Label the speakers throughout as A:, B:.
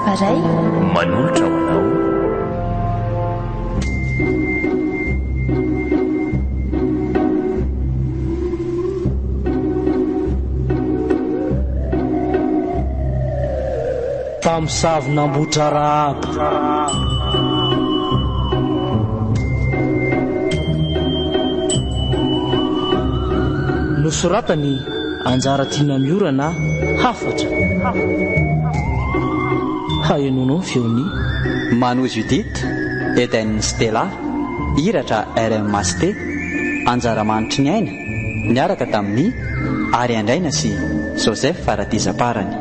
A: Tafaray.
B: Manolotra ho anao.
C: Mpamosavy n'Ambohitrarahaba. Nosoratan'i Anjara Tiana Miorana Hafatra. Hahenoanao ny feon'i.
D: Mano Judith, Eden Stella, Iratra RMAST, Anjara Manitry ny Aina, niaraka tamin'i Ary Andraina sy Joseph Faratizaparany.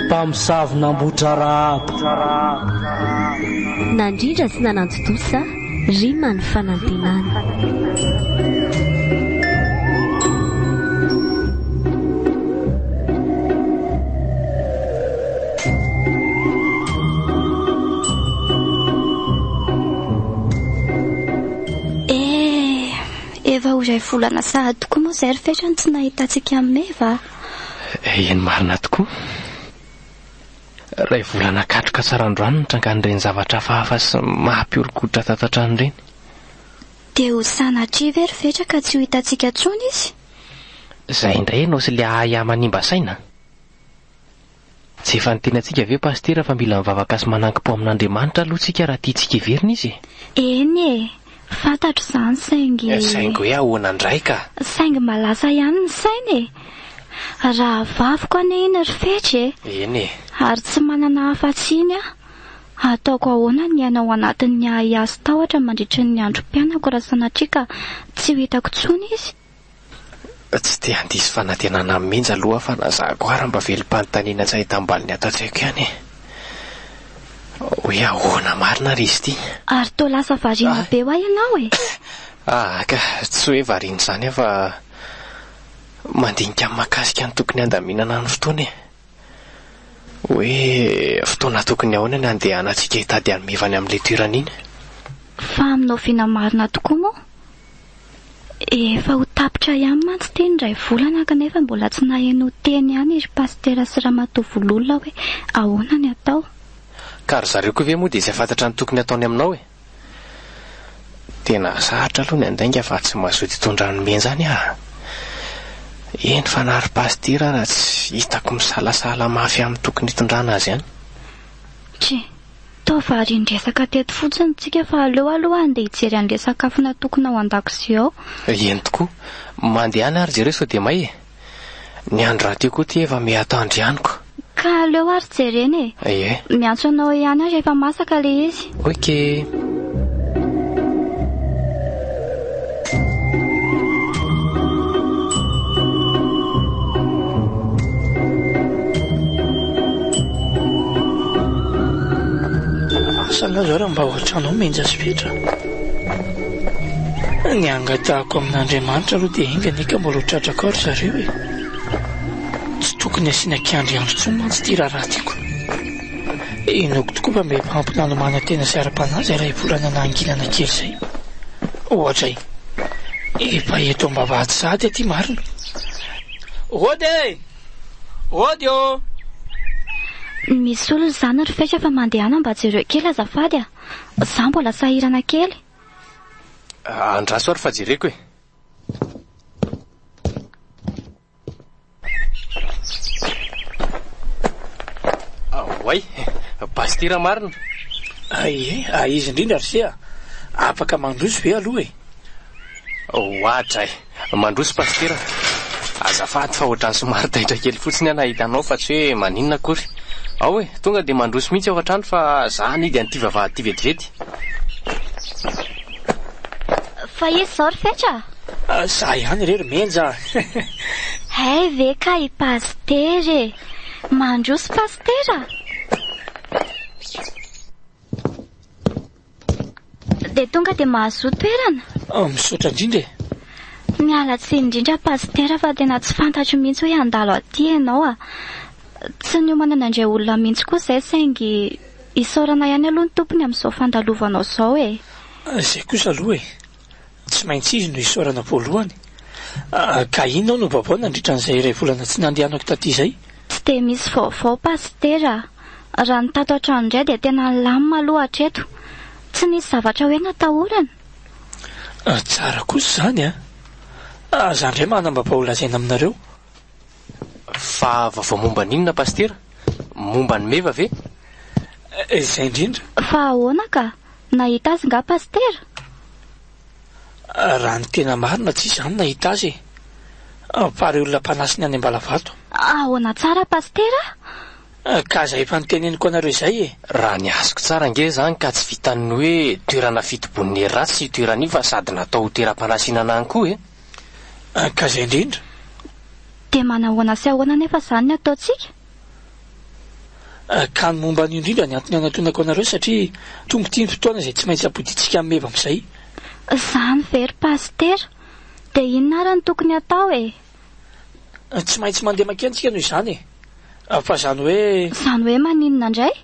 C: Mpamosavy n'Ambohitrarahaba.
A: Nandrindra sy nanantontosa Rima ny fanantenana.
E: Eh, efa ho iray volana sahady tokoa moa izay ry Fetra no tsy nahitantsika an'i Meva a!
F: Eny marina tokoa. Iray volana katroka tsara androany no nitrangan'ireny zavatra hafahafa sy maha-mpihoron-koditra tatatrano ireny.
E: Dia ho sanatria ve ry Fetra ka tsy ho hitantsika intsony izy?
F: Izay indray ianao sy ilay ahiahy manimba saina. Tsy efa niteny antsika ve Pasitera fa mila mivavaka sy manankim-po amin'Andriamanitra aloha tsika raha tiantsika hiverina izy e?
E: Eny e! Fantatro izany saingy.
F: Saingy hoe ahoana indray ka?
E: Saingy mba lasa ihany ny saina e! Rahavaviko anie iny ry Fetra e!
F: Eny e!
E: Ary tsy manana afa-tsy iny aho. Ataoko ahoana ny hiaina ao anatin'ny ahiahy sy tahotra mandritry ny androm-piainako raha sanatria ka tsy ho hitako intsony izy?
F: Tsy te handiso fanantenana amin'i Minja aloha aho fa na za koa ary mba velom-panontaniana tsy ahitam-baliny ato an-tsaiko ihany e! Hoe ahoana marina ary izy ity?
E: Ary toa lasa variana be hoa ianao e!
F: Ah ka, tsy hoe variana izany aho fa mandinika ny mahakasika ny tokony handaminana ny fotoana e! Hoe fotoana tokony ahoana ny handehanantsika hitady an'i Meva any amin'ilay toerana iny?
E: Fa amin'ny oviana marina tokoa moa? Efa ho tapitra ihany mantsy ity ny iray volana kanefa mbola tsy naheno teny ihany ry Pasitera sy Ramatoa Vololona hoe ahoana ny atao.
F: Ka ry zareo koa ve moa dia tsy hahafantatra ny tokony hataony aminao e? Tena sarotra aloha ny handainga fa tsy mazoto hitondra an'i Menja any aho. Eny fa na ry Pasitera ara tsy hitako misalasala mafy amin'ny tokony hitondrana azy any.
E: Tsia. Toa varian-dresaka teto fotsiny tsika fa aleo aloha handeha hijery an'ilay sakafo natokona ao an-dakozia ao.
F: Eny tokoa. Mandehana ary jereo sao dia may e. Ny andro rahateo koa ity efa miha-atoandro ihany ko.
E: Ka aleo ary jerena e.
F: Ie.
E: Miantso anao ihany aho rehefa masaka ilay izy.
F: Ok.
G: Asa angaha zao raha mba ao an-trano ao Menja sy Fetra? Ny angatahako amin'Andriamanitra aloha dia enga anie ka mbola ho tratrako ao ry zareo e. Tsy tokony asiana kiandriandry intsony mantsy ity raharaha ity ko. Inoako tokoa fa mba efa ampy nanomana tena sy ara-panahy izay iray volana nahanginana kely izay. Ohatra e! Efa eto am-bavahady sahady aty marina. Ody e! Ody ô!
E: Misy olona izany ry Fetra fa mandehana mba jereo kely azafady a! Za mbola sahirana kely.
F: Andraso ary fa jereko e! Oay, Pasitera marina.
G: Ay e, izy indrindra ry se a. Afaka mandroso ve aloha e?
F: Oadray, mandroso Pasitera. Azafady fa ohatran'ny somary taitra kely fotsiny aho nahita anao fa tsy hoe maninona akory. Ao e, tonga dia mandroso mihitsy ao an-trano fa za hanidy an'ity vavahady ity vetivety.
E: Fa iza izao ry Fetra a?
G: Za ihany re ry Menja a!
E: Hay ve ka i Pasitera e! Mandroso Pasitera a! Dia tonga dia mahazoa toerana?
G: Misaotra indrindra e!
E: Miala tsiny indrindra Pasitera fa tena tsy fantatro mihitsy hoe handalo aty ianao a! Tsy niomana nandray olona mihitsy koa izay saingy isaorana ihany aloha ny tompony amin'izao fandalovanao izao e!
G: Izay kosa aloha e! Tsy maintsy izy no isaorana voalohany. Ka inona no vaovao nandritra an'izay iray volana tsy nandehanako taty izay?
E: Tsy dia misy vaovao Pasitera a! Raha ny tato an-trano indray dia tena nilamina aloha hatreto. Tsy nisy zavatra hoe natahorana.
G: Tsara kosa izany a! Za indray manam-baovao holazaina aminareo.
F: Fa vaovao momba ny inona Pasitera? Momba an'i Meva ve?
G: Izay indrindra.
E: Fa ahoana ka? Nahita azy nga Pasitera?
G: Raha ny tena marina tsy izaho no nahita azy e! Fa ireo olona mpanasiny any Ambalavato.
E: Ahoana tsara Pasitera
G: a? Ka izay efa noteneniko anareo izay e!
F: Raha ny azoko tsara ange izany ka tsy vitan'ny hoe toerana fitoboan'ny hery ratsy io toerana io fa sady natao ho toeram-panasinana ihany koa e!
G: Ka izay indrindra.
E: Dia manahoana sy ahoana anefa izany ny ataontsika?
G: Ka ny momba an'io indrindra ny antony anatonako anareo satria tonga ity ny fotoana izay tsy maintsy hampodiantsika an'i Meva amin'izay.
E: Izany ve ry Pasitera? Dia inona ary no tokony hatao e?
G: Tsy maintsy mandeha mankeny tsika noho izany e! Fa izany hoe.
E: Izany hoe maninona indray?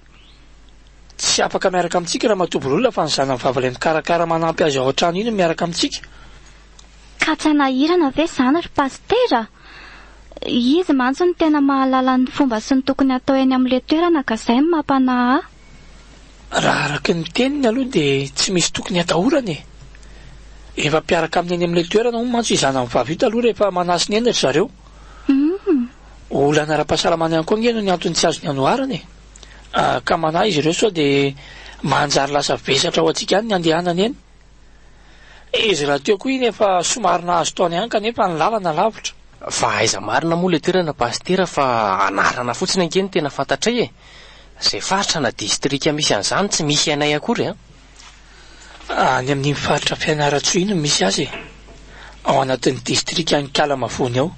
G: Tsy afaka miaraka amintsika Ramatoa Bololona fa ny zanany vavy ilay mikarakara manampy azy ao an-trano iny no miaraka amintsika.
E: Ka tsy hanahirana ve izany ry Pasitera? Izy mantsy no tena mahalala ny fomba sy ny tokony hatao eny amin'ilay toerana ka izay no mampanahy ahy.
G: Raha araka ny teniny aloha dia tsy misy tokony hatahorana e! Efa mpiaraka aminy eny amin'ilay toerana hono mantsy io zanany vavy io taloha rehefa manasina eny ry zareo. Olana ara-pahasalamana ihany koa ange no ny antony tsy azony anoharana e! Ka manahy izy ireo sao dia manjary lasa vesatra ho antsika any ny handehanany eny. Izy rahateo koa iny efa somary nahazo taona ihany kanefa ny lalana lavitra.
F: Fa aiza marina moa ilay toerana Pasitera fa anarana fotsiny ange no tena fantatray e! Izay faritra na distrika misy an'izany tsy misy hainay akory an!
G: Any amin'iny faritra Fianarantsoa iny no misy azy e! Ao anatin'ny distrikan'i Ikalamavony ao.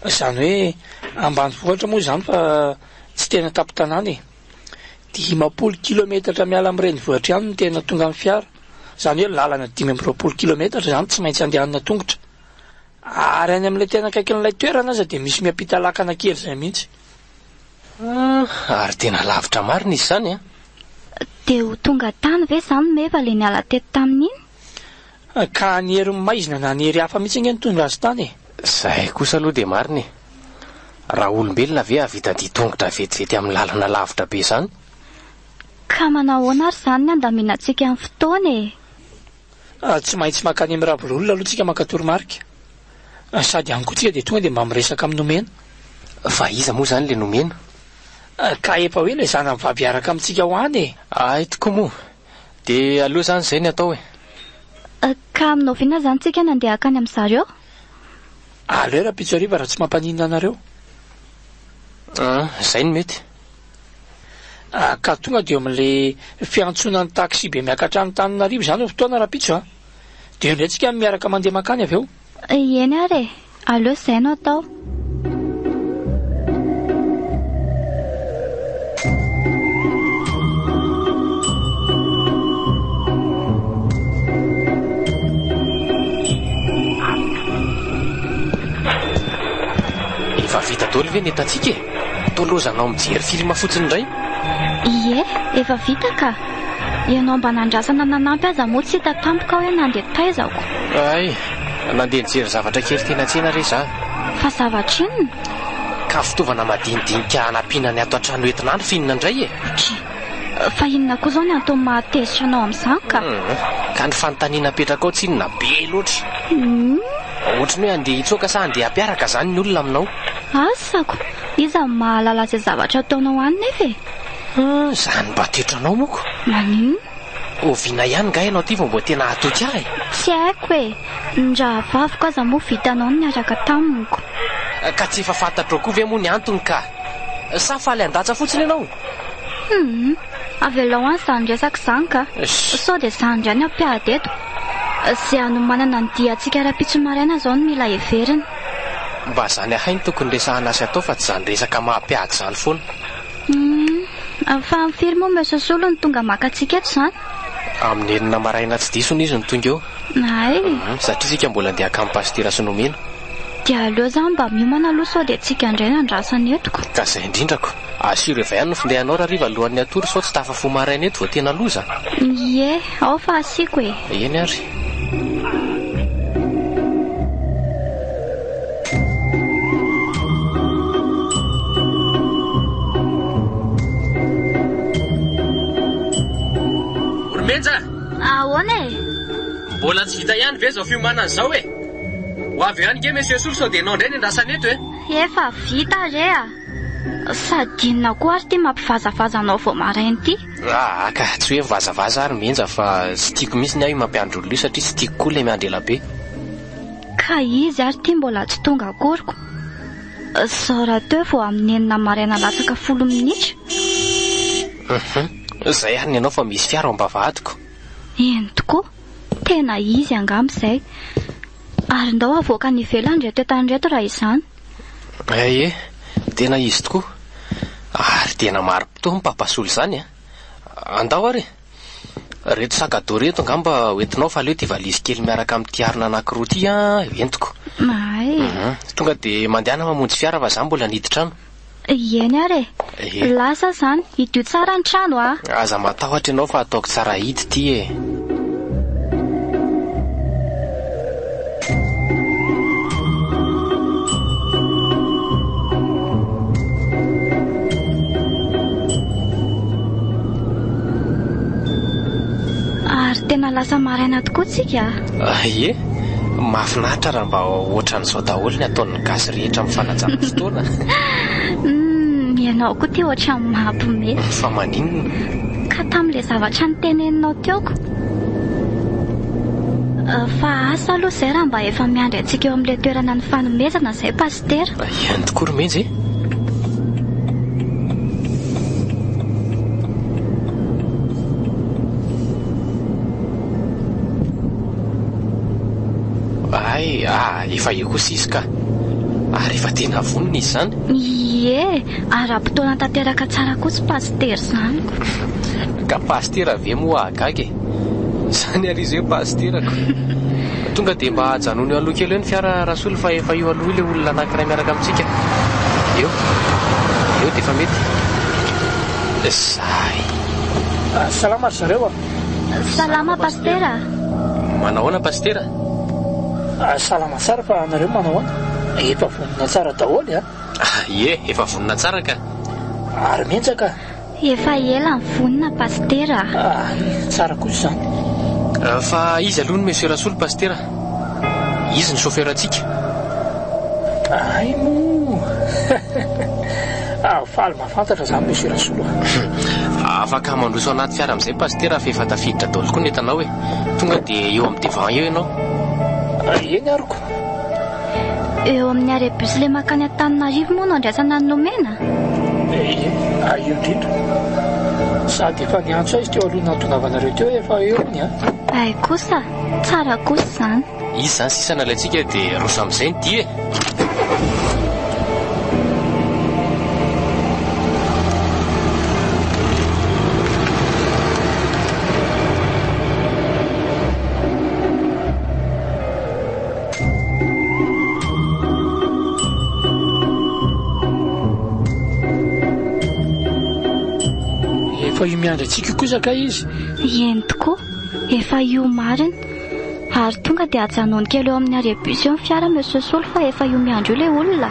G: Izany hoe ambanivohitra moa izany fa tsy tena tampon-tanàna e! 50 kilometatra miala amin'ny renivohitra ihany no tena tonga amin'ny fiara. Izany hoe lalana 25 kilometatra izany tsy maintsy andehanana tongotra. Ary any amin'ilay tena akaikin'ilay toerana aza dia misy miampita lakana kely izay mihitsy.
F: Ary tena lavitra marina izy izany an!
E: Dia ho tonga tany ve izany Meva ilay niala teto tamin'iny?
G: Ka ny herin'ny maizina na ny hery hafa mihitsy ange no tonga azy tany e!
F: Izay kosa aloha dia marina e! Raha olombelona ve hahavita dia tongotra vetivety amin'ny lalana lavitra be izany?
E: Ka manahoana ary izany ny handaminantsika ny fotoana e?
G: Tsy maintsy mankany amin'ny Ravololona aloha tsika maka toromarika. Sady any koa tsika dia tonga dia mba miresaka amin'i Nomena.
F: Fa iza moa izany ilay Nomena?
G: Ka efa hoe ilay zanany vavy hiaraka amintsika ho any e!
F: Hay tokoa moa! Dia aleo izany izay ny atao e!
E: Ka amin'ny oviana izany tsika no handeha hankany amin-dry zareo?
G: Aleo rahampitso hariva raha tsy mampaninona anareo.
F: Ah, izay no mety.
G: Ka tonga dia eo amin'ilay fiantsonan'ny taxi be miakatra Antananarivo izany ny fotoana rahampitso a! Dia eo indray tsika no miaraka mandeha mankany avy eo.
E: Eny ary e! Aleo izay no atao.
F: Efa vita daholo ve ny entantsika e? Toa lozanao mijery film fotsiny indray.
E: Ie, efa vita ka. Ianao mba nandrasana nanampy aza moa tsy hita tampoka hoe nandeha taiza ko.
F: Hay, nandeha nijery zavatra kely teny an-tsena re za.
E: Fa zavatra inona?
F: Ka fitaovana madinidinika hanampiana ny ato an-trano entina any f'inona indray e?
E: Dry, fa inona koa izao ny antony mahatezitra anao amin'izany ka?
F: Hum, ka ny fanontaniana apetrakao tsinona be loatra.
E: Hum.
F: Ohatry ny hoe handeha hitsoaka sa handeha hampiaraka izany ny olona aminao?
E: Asako! Iza no mahalala izay zavatra ataonao any nefa e?
F: Hum, izany mba toetranao moa ko.
E: Maninona?
F: Oviana ihany nga ianao ity vao mbo tena hatoky ahy e?
E: Tsy haiko e! Ny rahavaviko aza moa vitanao ny niaraka tamiko.
F: Ka tsy efa fantatrao koa ve moa ny antony ka? Sa faly handatsa fotsiny ianao?
E: Hum, avelao any izany resaka izany ka! Sao dia izany indray no hampiady eto. Izay hanomanana ny diantsika rahampitso maraina izao no mila heverina.
F: Mba izany ahay no tokony resahana sy atao fa tsy izany resaka maha-mpiady izany foana.
E: Humm, fa amin'ny firy moa Monsieur Solo no tonga maka antsika eto izany?
F: Amin'ny enina maraina tsy diso hono izy no tonga eo.
E: Hay.
F: Humm, satria isika mbola andeha hakany Pasitera sy Nomena.
E: Dia aleo za mba miomana aloha sao dia tsika indray no andrasana eto ko.
F: Ka izay indrindra ko. Asio réveil any ny finday-anao rahariva alohan'ny hatory sao tsy tafafoha maraina eto vao tena loza.
E: Ie, ao fa asiako e.
F: Eny ary. Menja!
E: Ahoana e?
F: Mbola tsy vita ihany ve izao fiomanana izao e? Ho avy eo ihany nge Monsieur Solo sao dia ianao indray no andrasana eto e!
E: Efa vita re a! Sady inona koa ary ity mampivazavaza anao vao maraina ity?
F: Aa ka, tsy hoe mivazavaza ary Menja fa tsy tiako mihitsy ny ahy io mampiandry olona io satria tsy tiako koa ilay miandry ela be.
E: Ka izy ary ity mbola tsy tonga akory ko. Izao rahateo vao amin'ny enina maraina latsaka folo minitra.
F: Hum, izay ary ny anao fa misy fiara ao am-bavahadiko.
E: Eny tokoa, tena izy angamba izay. Ary ndao havoaka any ivelany ireto entana ireto raha izany.
F: Ie, tena izy tokoa. Ary tena marim-potoana Papa Solo izany a. Andao ary e. Ireto sac à dos ireto angamba ho entinao fa aleo ity valizy kely miaraka amin'ity harona anankiroa ity an, entiko.
E: Mahay e.
F: Tonga dia mandehana mamonjy fiara fa za mbola niditra trano.
E: Eny ary e.
F: Ie.
E: Lasa izany, hidio tsara ny trano a.
F: Aza matahotra ianao fa ataoko tsara hidy ity e.
E: Ary tena lasa maraina tokoa tsika
F: a. Ie, mahafinaritra raha mba ohatran'izao daholo ny ataon'ny gasy rehetra amin'ny fanajana fotoana.
E: Humm, ianao koa ity ohatran'ny mampime.
F: Fa maninona?
E: Ka tamin'ilay zavatra noteneninao teo ko. Fa asa aloha izay raha mba efa miandry antsika eo amin'ilay toerana nifanomezana izay Pasitera.
F: Ihany tokoa ry Menja e! Hay, ah, efa eo kosa izy ka. Ary efa tena vonona izy izany.
E: Ie, ara-potoana tanteraka tsara kosa Pasitera izany ko.
F: Ka Pasitera ve moa hahagaga e? Izany ary izy hoe Pasiterako. Tonga dia mba ajanony eo aloha kely eo ny fiara Rasolo fa efa eo aloha ilay olona anankiray miaraka amintsika. Eo. Eo dia efa mety. Zay.
G: Salama ry zareo a!
E: Salama Pasitera.
F: Manao ahoana Pasitera?
G: Salama tsara fa nareo manao ahoana? Efa vonona tsara daholo a!
F: Ie, efa vonona tsara ka.
G: Ary menjaka.
E: Efa ela ny vonona Pasitera
G: a. Ah, tsara kosa izany.
F: Fa izy aloha ny Monsieur Rasolo Pasitera. Izy ny chauffeur antsika.
G: Hay moa. Ah, faly mahafantatra izany Monsieur Rasolo
F: a. Afaka mandroso anaty fiara amin'izay Pasitera fa efa tafiditra daholo koa ny entanao e. Tonga dia eo amin'ny devant eo ianao.
G: Eny aroko.
E: Eo amin'ny arrêt bus ilay mankany Antananarivo moa no andraisana an'i Nomena?
G: Ie, io indrindra. Sady efa niantso ahy izy teo aloha nahatongavanareo teo efa eo hono an.
E: Hay kosa, tsara kosa izany.
F: Izy izany sisa nalaintsika dia roso amin'izay ny dia e.
G: Efa io miandry antsika io kosa kay izy.
E: Eny tokoa, efa io marina. Ary tonga dia ajanony kely eo amin'ny arrêt bus eo ny fiara Monsieur Solo fa efa io miandry io ilay olona.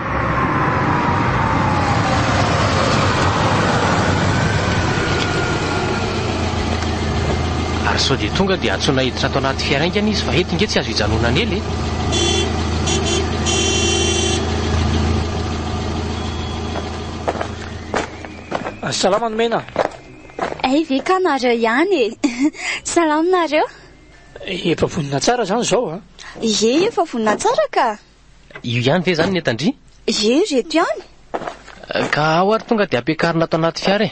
F: Ary sao dia tonga dia antsoina hiditra ato anaty fiara haingana izy fa eto nge tsy azo ijanonana ela e!
G: Salama Nomena.
H: Hay ve ka nareo ihany e! Salama nareo.
G: Efa vonona tsara izany izao a!
H: Ie, efa vonona tsara ka!
F: Io ihany ve izany ny entan-dry?
H: Ie, ireto ihany.
F: Ka ao ary tonga dia ampiakarina ato anaty fiara e.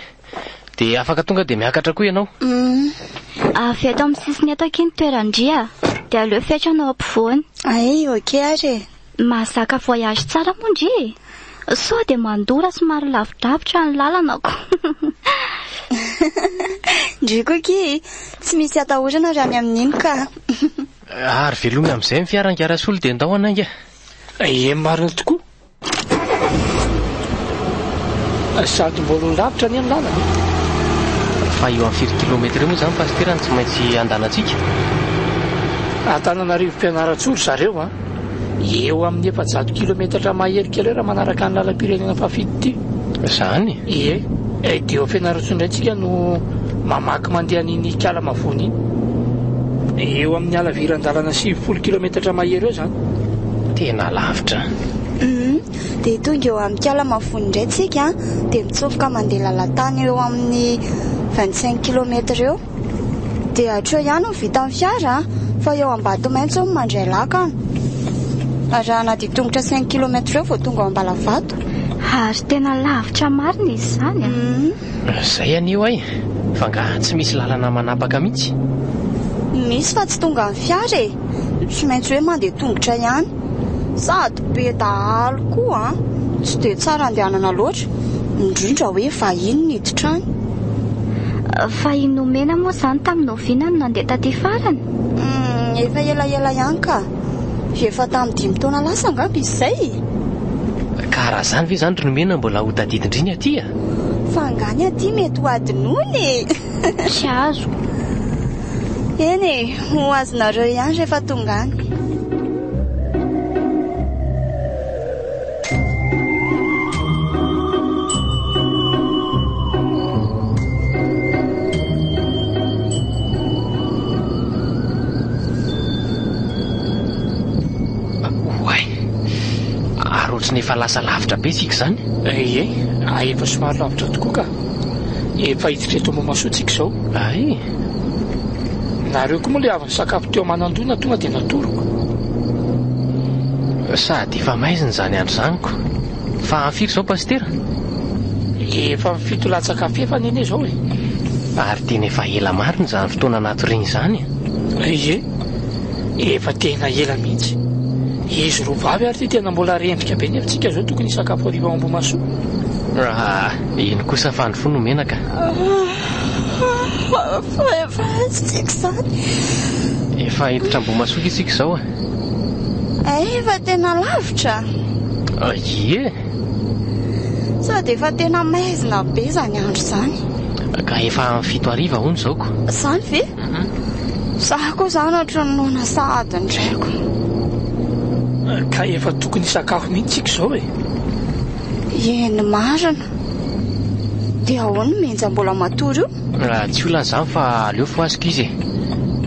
F: Dia afaka tonga dia miakatra koa ianao.
E: Hum. Avy eto amin'ny sisiny eto akia ny toeran-dry a. Dia aleo fetra no ao ampovoany.
H: Ay, ok ary e.
E: Mahazaka voyage tsara moa ndry e. Sao dia mandora somary lavidavitra ny lalana ko.
H: Ndry koa akia e. Tsy misy atahorana raha ny amin'iny ka.
F: Ary velomy amin'izay ny fiara angaha Rasolo dia ndao hanainga.
G: Ie marina tokoa. Sady mbola ho lavitra anie ny lalana e.
F: Fa eo amin'ny firy kilometatra eo moa izany Pasitera no tsy maintsy andanantsika?
G: Antananarivo Fianarantsoa ry zareo a. Eo amin'ny 400 kilometatra mahery kely eo raha manaraka ny lalam-pirenena fahafito ity.
F: Izany?
G: Ie. Dia eo Fianarantsoa indray tsika no Mamaky mandeha an'iny Ikalamavony iny. Eo amin'ny halaviran-dalana 90 kilometatra mahery eo izany.
F: Tena lavitra.
H: Humm, dia tonga eo amin'ny Ikalamavony indray tsika dia mitsofoka mandeha lalan-tany eo amin'ny 25 kilomètres eo. Dia hatreo ihany no vitan'ny fiara fa eo Ambatomaitso no mandray lakana. Arahana dian-tongotra cinq kilomètres eo vao tonga ao Ambalavato.
E: Ary tena lavitra marina izy izany an!
F: Izay anie oay, fa angaha tsy misy lalana manapaka mihitsy?
H: Misy fa tsy tongan'ny fiara e! Tsy maintsy hoe mandeha tongotra ihany. Sady be dahalo koa an! Tsy dia tsara andehanana loatra, indrindra hoe vahiny ny hiditra any.
E: Fa i Nomena moa izany tamin'ny oviana no nandeha taty farany?
H: Humm, efa elaela ihany ka. Efa tamin'ny dimy taona lasa angamba izy izay e!
F: Ka raha izany ve izany ry Nomena mbola ho tadidin-dry ny aty a?
H: Fa angaha ny aty mety ho adinoina e!
E: Tsy azoko.
H: Eny e, ho azonareo ihany rehefa tonga any.
F: Oay! Ary ohatry ny efa lasa lavitra be isika izany?
G: Ie, efa somary lavitra tokoa ka. Efa hiditra eto Ambohimahasoa tsika izao.
F: Ay!
G: Nareo koa moa ilay avy nisakafo teo Manandona tonga dia natoroko.
F: Sady efa maizina izany andro izany ko. Fa firy izao Pasitera?
G: Efa fito latsaka fahefany anie izao e.
F: Ary tena efa ela marina izany fotoana natoriana izany
G: e. Ie. Efa tena ela mihitsy. Izy roa vavy ary ity tena mbola rendrika be nefa tsika izao tokony hisakafo hariva ao Ambohimahasoa.
F: Ah, eny kosa fa ny fo no menaka.
H: Fa efa aiza tsika izany?
F: Efa hiditra Ambohimahasoa isika izao.
H: Eh, efa tena lavitra.
F: Ie.
H: Sady efa tena maizina be izany andro izany.
F: Ka efa amin'ny fito hariva hono izao ko.
H: Izany ve? Za koa izany ohatran'ny noana sahady indray ko.
G: Ka efa tokony hisakafo mihitsy tsika izao e.
H: Eny marina. Dia ahoana Menja mbola matory io?
F: Tsy olana izany fa aleo fohaziko izy e.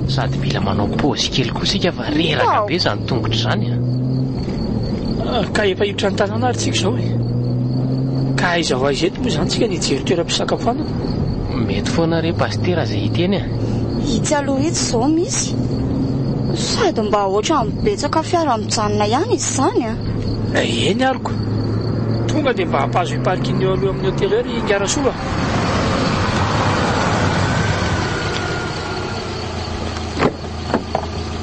F: Sady mila manao pause kely koa isika fa reraka be izany tongotra izany a.
G: Ka efa hiditra ny tanàna ary tsika izao e. Ka aiza ho aiza eto moa izany tsika ny hijery toeram-pisakafoanana?
F: Mety foana re Pasitera izay hiteny a.
H: Itsy aloha itsy izao misy. Sady mba ohatran'ny betsaka fiara mijanona ihany izy izany a.
G: Eny ary ko. Tonga dia mba ampazo io parking eo aloha amin'ny hotely eo ry Ingarasoa a.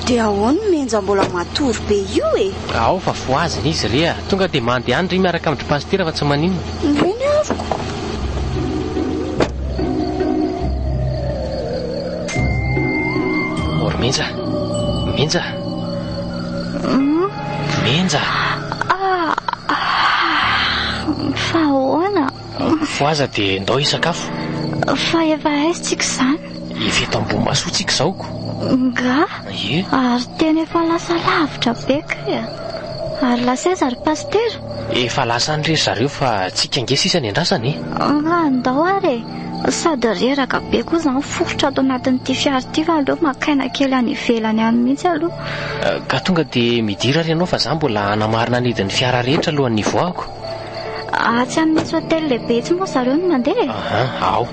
H: Dia ahoana Menja mbola matory be io e?
F: Ao fa fohazina izy re a. Tonga dia mandeha any ry miaraka amin-dry Pasitera fa tsy maninona.
H: Ireny avoko.
F: Oh ry Menja. Menja. Menja.
E: Ah, fa ahoana?
F: Fohaza dia ndao hisakafo.
E: Fa efa aiza tsika izany?
F: Efa eto Ambohimahasoa tsika izao ko.
E: Nga?
F: Ie.
E: Ary tena efa lasa lavitra be kay a. Ary lasa aiza ry Pasitera?
F: Efa lasa any re ry zareo fa tsika ange sisa ny andrasana e.
E: Nga ndao ary e. Sady reraka be koa izany foritra ato anatin'ity fiara ity fa aleo maka aina kely any ivelany any mihitsy aloha.
F: Ka tonga dia midira ary ianao fa za mbola hanamarina ny hidin'ny fiara rehetra alohan'ny hivoahako.
E: Atsy amin'itsy hotely lehibe itsy moa zareo no mandeha e?
F: Aha, ao.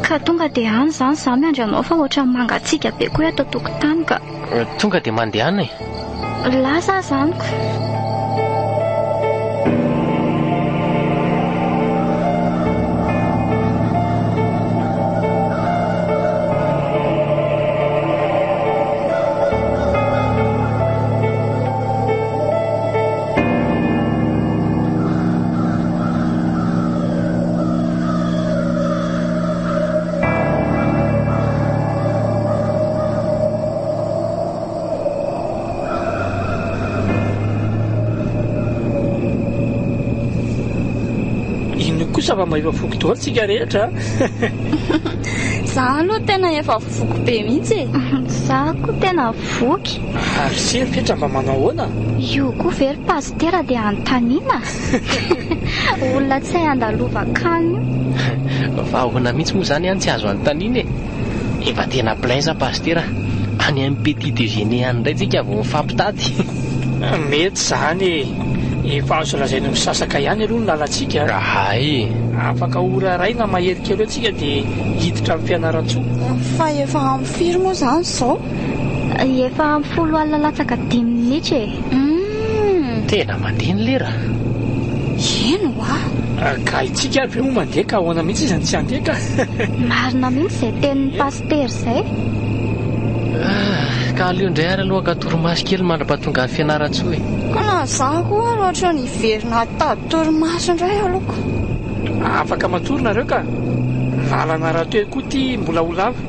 E: Ka tonga dia any izany za miandry anao fa ohatran'ny mangatsiaka be koa eto an-tokotany ka.
F: Tonga dia mandehana e.
E: Lasa aza amiko.
G: Inona kosa fa mahefa voky daholo tsika rehetra a!
H: Za aloha tena efa voky be mihitsy e.
E: Za koa tena voky.
G: Ary se ry Fetra mba manao ahoana?
E: Io koa ve ry Pasitera dia anontaniana? Olona tsy hay andalovan-kanina
F: io. Fa ahoana mihitsy moa izany an tsy azo anontaniana e? Efa tena plein za Pasitera a! Any amin'ny petit déjeuner any indray tsika vao mifampitady.
G: Mety izany e! Efa azo lazaina ho misasaka ihany aloha ny lalantsika a!
F: Hay!
G: Afaka ora iray na mahery kely eo tsika dia hiditra amin'i Fianarantsoa.
H: Fa efa amin'ny firy moa izany izao?
E: Efa amin'ny folo alina latsaka dimy minitra e!
H: Humm!
F: Tena mandeha ny lera.
H: Eny hoa!
G: Ka itsika ary ve moa mandeha ka ahoana mihitsy izy no tsy handeha ka?
E: Marina mihitsy izay tenin'i Pasitera izay.
F: Ka aleo indray ary aloha haka torimaso kely mandra-pahatonga any Fianarantsoa e!
H: Ka na izaho koa ary ohatran'ny hiverina hitady torimaso indray aloha ko!
G: Afaka matory nareo ka! Lalana rahateo koa ity mbola ho lava.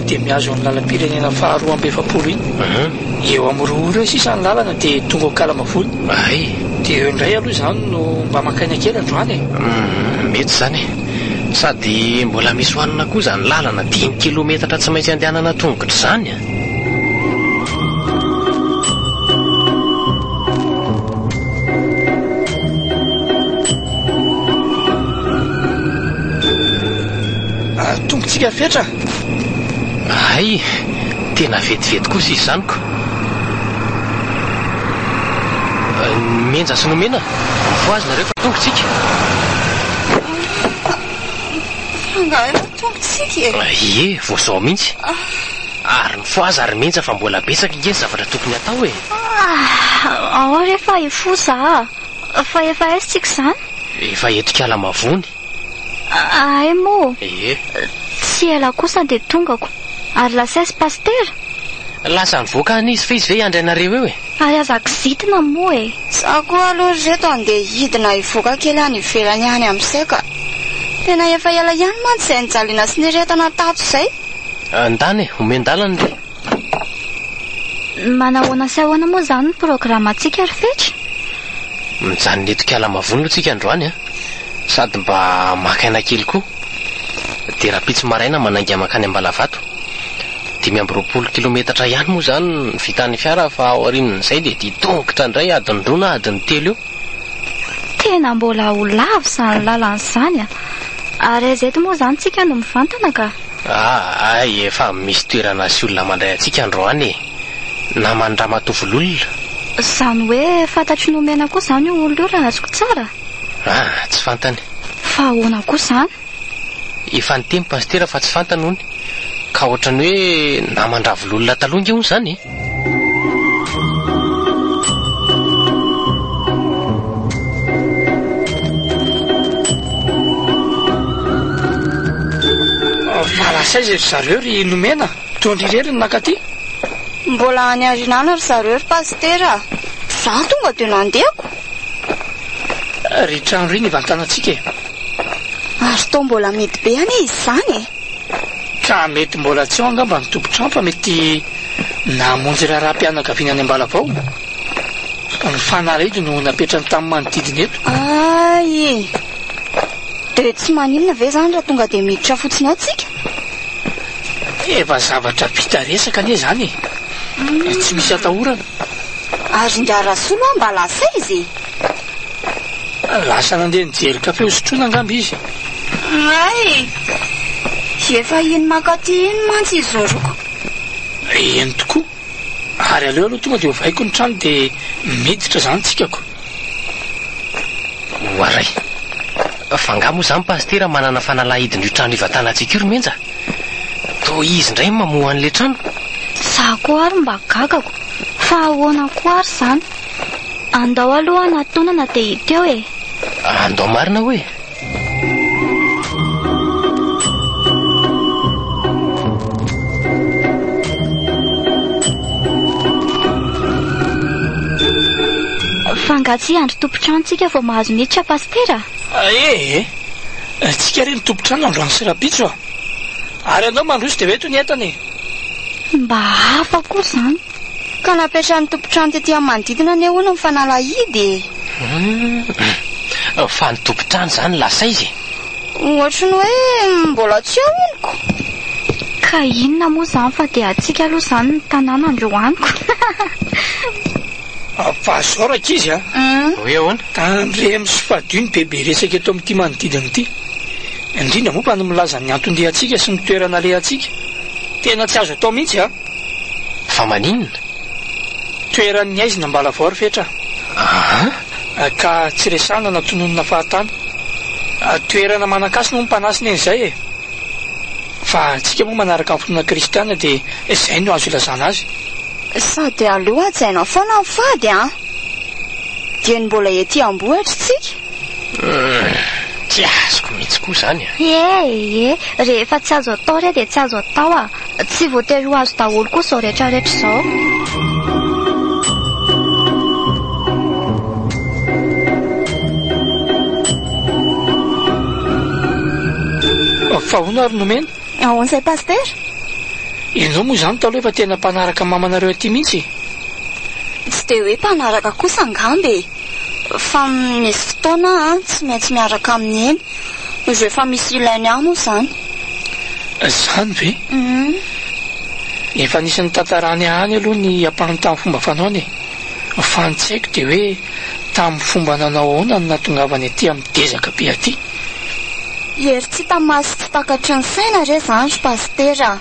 G: Dia mihazo ny lalam-pirenena faha 42 iny. Eo amin'ny roa ora eo sisa ny lalana dia tonga ao Ankalamavony.
F: Hay.
G: Dia eo indray aloha izany no mba maka aina kely androany e.
F: Mety izany e. Sady mbola misy hohanina koa izany lalana dimy kilometatra tsy maintsy andehanana tongotra izany a.
G: Tongotsika fetra.
F: Hay, tena vetivety kosa izy izany ko. Menja sy nomena, mifohaza nareo fa tonga tsika.
H: Fa angaha efa tonga tsika e?
F: Ie, vao izao mihitsy. Ary mifohaza ry Menja fa mbola betsaka ange ny zavatra tokony hatao e.
E: Ao re fa hifoha za a. Fa efa aiza tsika izany?
F: Efa eto Ikalamavony.
E: Hay moa.
F: Ie.
E: Tsy ela kosa dia tongako. Ary lasa aiza Pasitera?
F: Lasa nivoaka any izy fa izy ve hiandry anareo eo e?
E: Ary aza kizitina moa e!
H: Za koa aloha ry reto andeha hidina hivoaka kely any ivelany any amin'izay ka! Tena efa ela ihany mantsy izay nijaliana sy niretana tato izay.
F: Ndana e, omen-dalana re.
E: Manahoana sy ahoana moa izany ny programantsika ry Fetra?
F: Mijanona eto Ikalamavony aloha tsika androany an! Sady mba maka aina kely koa. Dia rahampitso maraina manainga mankany Ambalavato. 25 kilometatra ihany moa izany ny vitan'ny fiara fa aorian'izay dia dia tongotra indray adiny roa na adiny telo eo.
E: Tena mbola ho lava izany lalana izany an! Ary aiza eto moa izany tsika no mivantana ka?
F: Ah, hay efa misy toerana sy olona mandray antsika androany e! Naman'i Ramatoa Vololona.
E: Izany hoe fantatry Nomena koa izany io olona io raha azoko tsara?
F: Ah, tsy fantany.
E: Fa ahoana koa izany?
F: Efa niteny Pasitera fa tsy fantany hono. Ka ohatran'ny hoe naman-dRavololona taloha ange hono izany e!
G: Fa lasa aiza ry zareo ry Nomena? Toa ndry irery no nankaty?
H: Mbola any aoriana any ry zareo ry Pasitera a! Za tonga dia nandehako.
G: Ry trano ry nivantanantsika e!
H: Ary toa mbola mihidy be anie izy izany e!
G: Ka mety mbola tsy ao angamba ny tompon-trano fa mety namonjy raharaham-pianakaviana any Ambalavao. Ny fanalahidy no napetrany tamin'ny manodidina eto.
H: Hay! Dia tsy maninona ve izany raha tonga dia miditra fotsiny ao tsika?
G: Efa zavatra vita resaka anie izany e! Tsy misy atahorana.
H: Ary ingahy Rasolo an mba lasa aiza e?
G: Lasa nandeha nijery kafe hosotroina angamba izy.
H: Hay! Efa iny mankaty iny mantsy izy roa.
G: Eny tokoa. Ary aleo aloha tonga dia ovaiko ny trano dia miditra izany tsika ko.
F: Oaray. Fa angaha moa izany Pasitera manana fanalahidin'io trano ivantanantsika io ry Menja? Toa izy indray no mamoha an'ilay trano.
E: Za koa ary mba gagako. Fa ahoana koa ary izany? Andao aloha hanatonana dia hita eo e!
F: Andao marina hoe?
E: Fa angaha tsy hiandry tompon-trano tsika vao mahazo miditra Pasitera?
G: Ee, tsika re ny tompon-trano androany sy rahampitso a! Ary ianao mandroso dia hoento ny entana e!
E: Mba hafa koa izany.
H: Ka napetrahan'ny tompon-trano tety amin'ny manodidina anie hono ny fanalahidy e!
F: Hum, fa ny tompon-trano izany lasa aiza e?
H: Ohatry ny hoe mbola tsy ao hono ko!
E: Ka inona moa izany fa dia antsika aloha izany ny tanàna androany ko!
G: Fa zao rankizy a!
F: Hoe ahoana?
G: Tandremo sy fadio ny bebe resaka eto amin'ity manodidina ity. Indrindra moa fa ny milaza ny anton-diantsika sy ny toerana alehantsika. Tena tsy azo atao mihitsy a!
F: Fa maninona?
G: Toeran'ny haizina Ambalavao ry Fetra a! Ka tsy resahana na tononina fahatany. Toerana manan-kasina hono mpanasina eny izay e! Fa antsika moa manaraka ny finoana kristiana dia izay no azo ilazana azy.
H: Sady aleo hajaina foana ny fady an! Dieny mbola ety am-bohitra tsika.
F: Humm, tsy azoko mihitsy koa izany a!
E: Ie, ie, rehefa tsy azo atao re dia tsy azo atao a! Tsy voatery ho azo daholo koa izao rehetrarehetra izao.
G: Fa ahoana ary nomena?
H: Ahoana izay Pasitera?
G: Ianao moa izany taloha efa tena mpanaraka mamanareo aty mihitsy e?
H: Tsy dia hoe mpanaraka kosa angamba e! Fa misy fotoana aho tsy maintsy miaraka aminy eny, rehefa misy ilainy ahy moa izany.
G: Izany ve? Efa nisy nitantarany ahy any aloha ny ampahany tamin'ny fomba fanaony e! Fa ny tsy haiko dia hoe tamin'ny fomba nanao ahoana no nahatongavany aty amin'ny dezaka be aty?
H: Hery tsy hita maso tsy takatry ny saina re izany ry Pasitera a!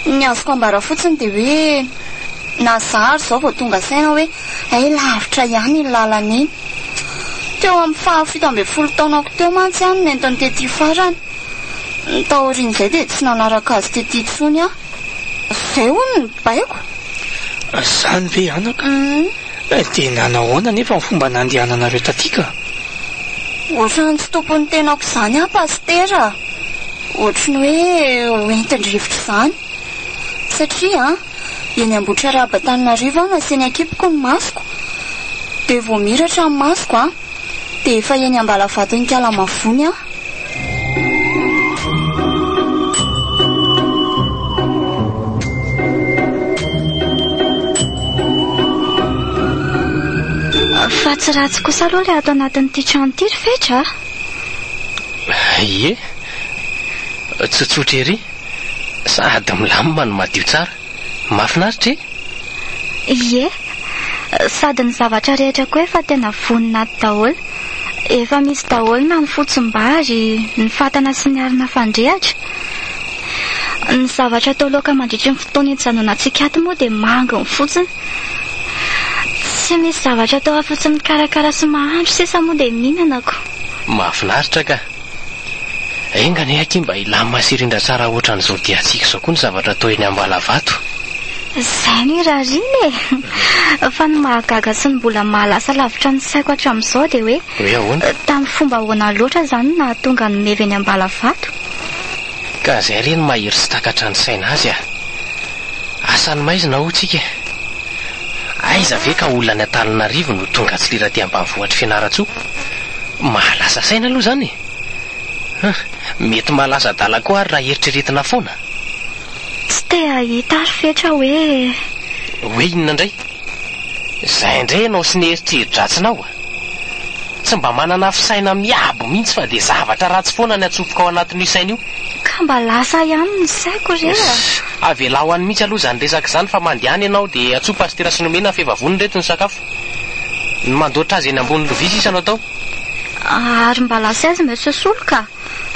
H: Ny azoko ambara fotsiny dia hoe na za ary izao vao tonga saina hoe hay lavitra ihany iny lalana iny. Teo amin'ny faha 17 taonako teo mantsy aho no nentiny tety farany. Taorian'izay dia tsy nanaraka azy tety intsony aho. Izay hono ny baiko.
G: Izany ve anaka? Dia nanao ahoana anefa ny fomba nandehananareo taty ka?
H: Ohatran'ny tsy tompon'ny tenako izany aho Pasitera a! Ohatry ny hoe hoentin-drivotra izany. Satria eny Ambohitrarahaba Antananarivo aho nasiany akipiko ny masoko. Dia vao miratra ny masoko an, dia efa eny Ambalavaton'Ikalamavony aho.
E: Fa tsy ratsy kosa aloha ilay ato anatin'ity trano ity ry Fetra a!
F: Ie, tsotsotra ery, sady milamina no madio tsara. Mahafinaritra e!
E: Ie, sady ny zavatra rehetra koa efa tena vonona ato daholo. Efa misy daholo na ny fotsim-bary, ny fatana sy ny arina fandrehitra. Ny zavatra atao laoka mandritry ny fotoana ijanonantsika ato moa dia manginy fotsiny. Tsy misy zavatra atao afa-tsy mikarakara sy mahandro sisa moa dia mihinana ko.
F: Mahafinaritra ka! Enga anie akia mba hilamina sy hirindra tsara ohatran'izao diantsika izao koa ny zavatra atao eny Ambalavato.
E: Izay no irariana e! Fa ny mahagaga sy ny mbola mahalasa lavitra ny saiko hatramin'izao dia hoe,
F: Hoe ahoana?
E: tamin'ny fomba ahoana loatra izany no nahatonga an'i Meva eny Ambalavato?
F: Ka izay re no mahery tsy takatra ny saina azy a! Asan'ny maizina hoy tsika e! Aiza ve ka olona any Antananarivo no tonga tsy lira aty ambanivohitr'i Fianarantsoa? Mahalasa saina aloha izany e! Huh, mety mahalasa adala koa ary raha eritreretina foana.
E: Tsy te hahita ary Fetra hoe.
F: Hoe inona indray? Izay indray ianao sy ny eritreri-dratsinao a! Tsy mba manana fisaina miabo mihitsy fa dia zavatra ratsy foana ny atsofoka ao anatin'io saina io.
E: Ka mba lasa ihany ny saiko re a!
F: Avelao any mihitsy aloha izany resaka izany fa mandehana ianao dia antsoy Pasitera sy Nomena fa efa vonona ireto ny sakafo. Ny mandoatra azy eny ambony lovia sisa no atao.
E: Ary mba lasa aiza Monsieur Solo ka?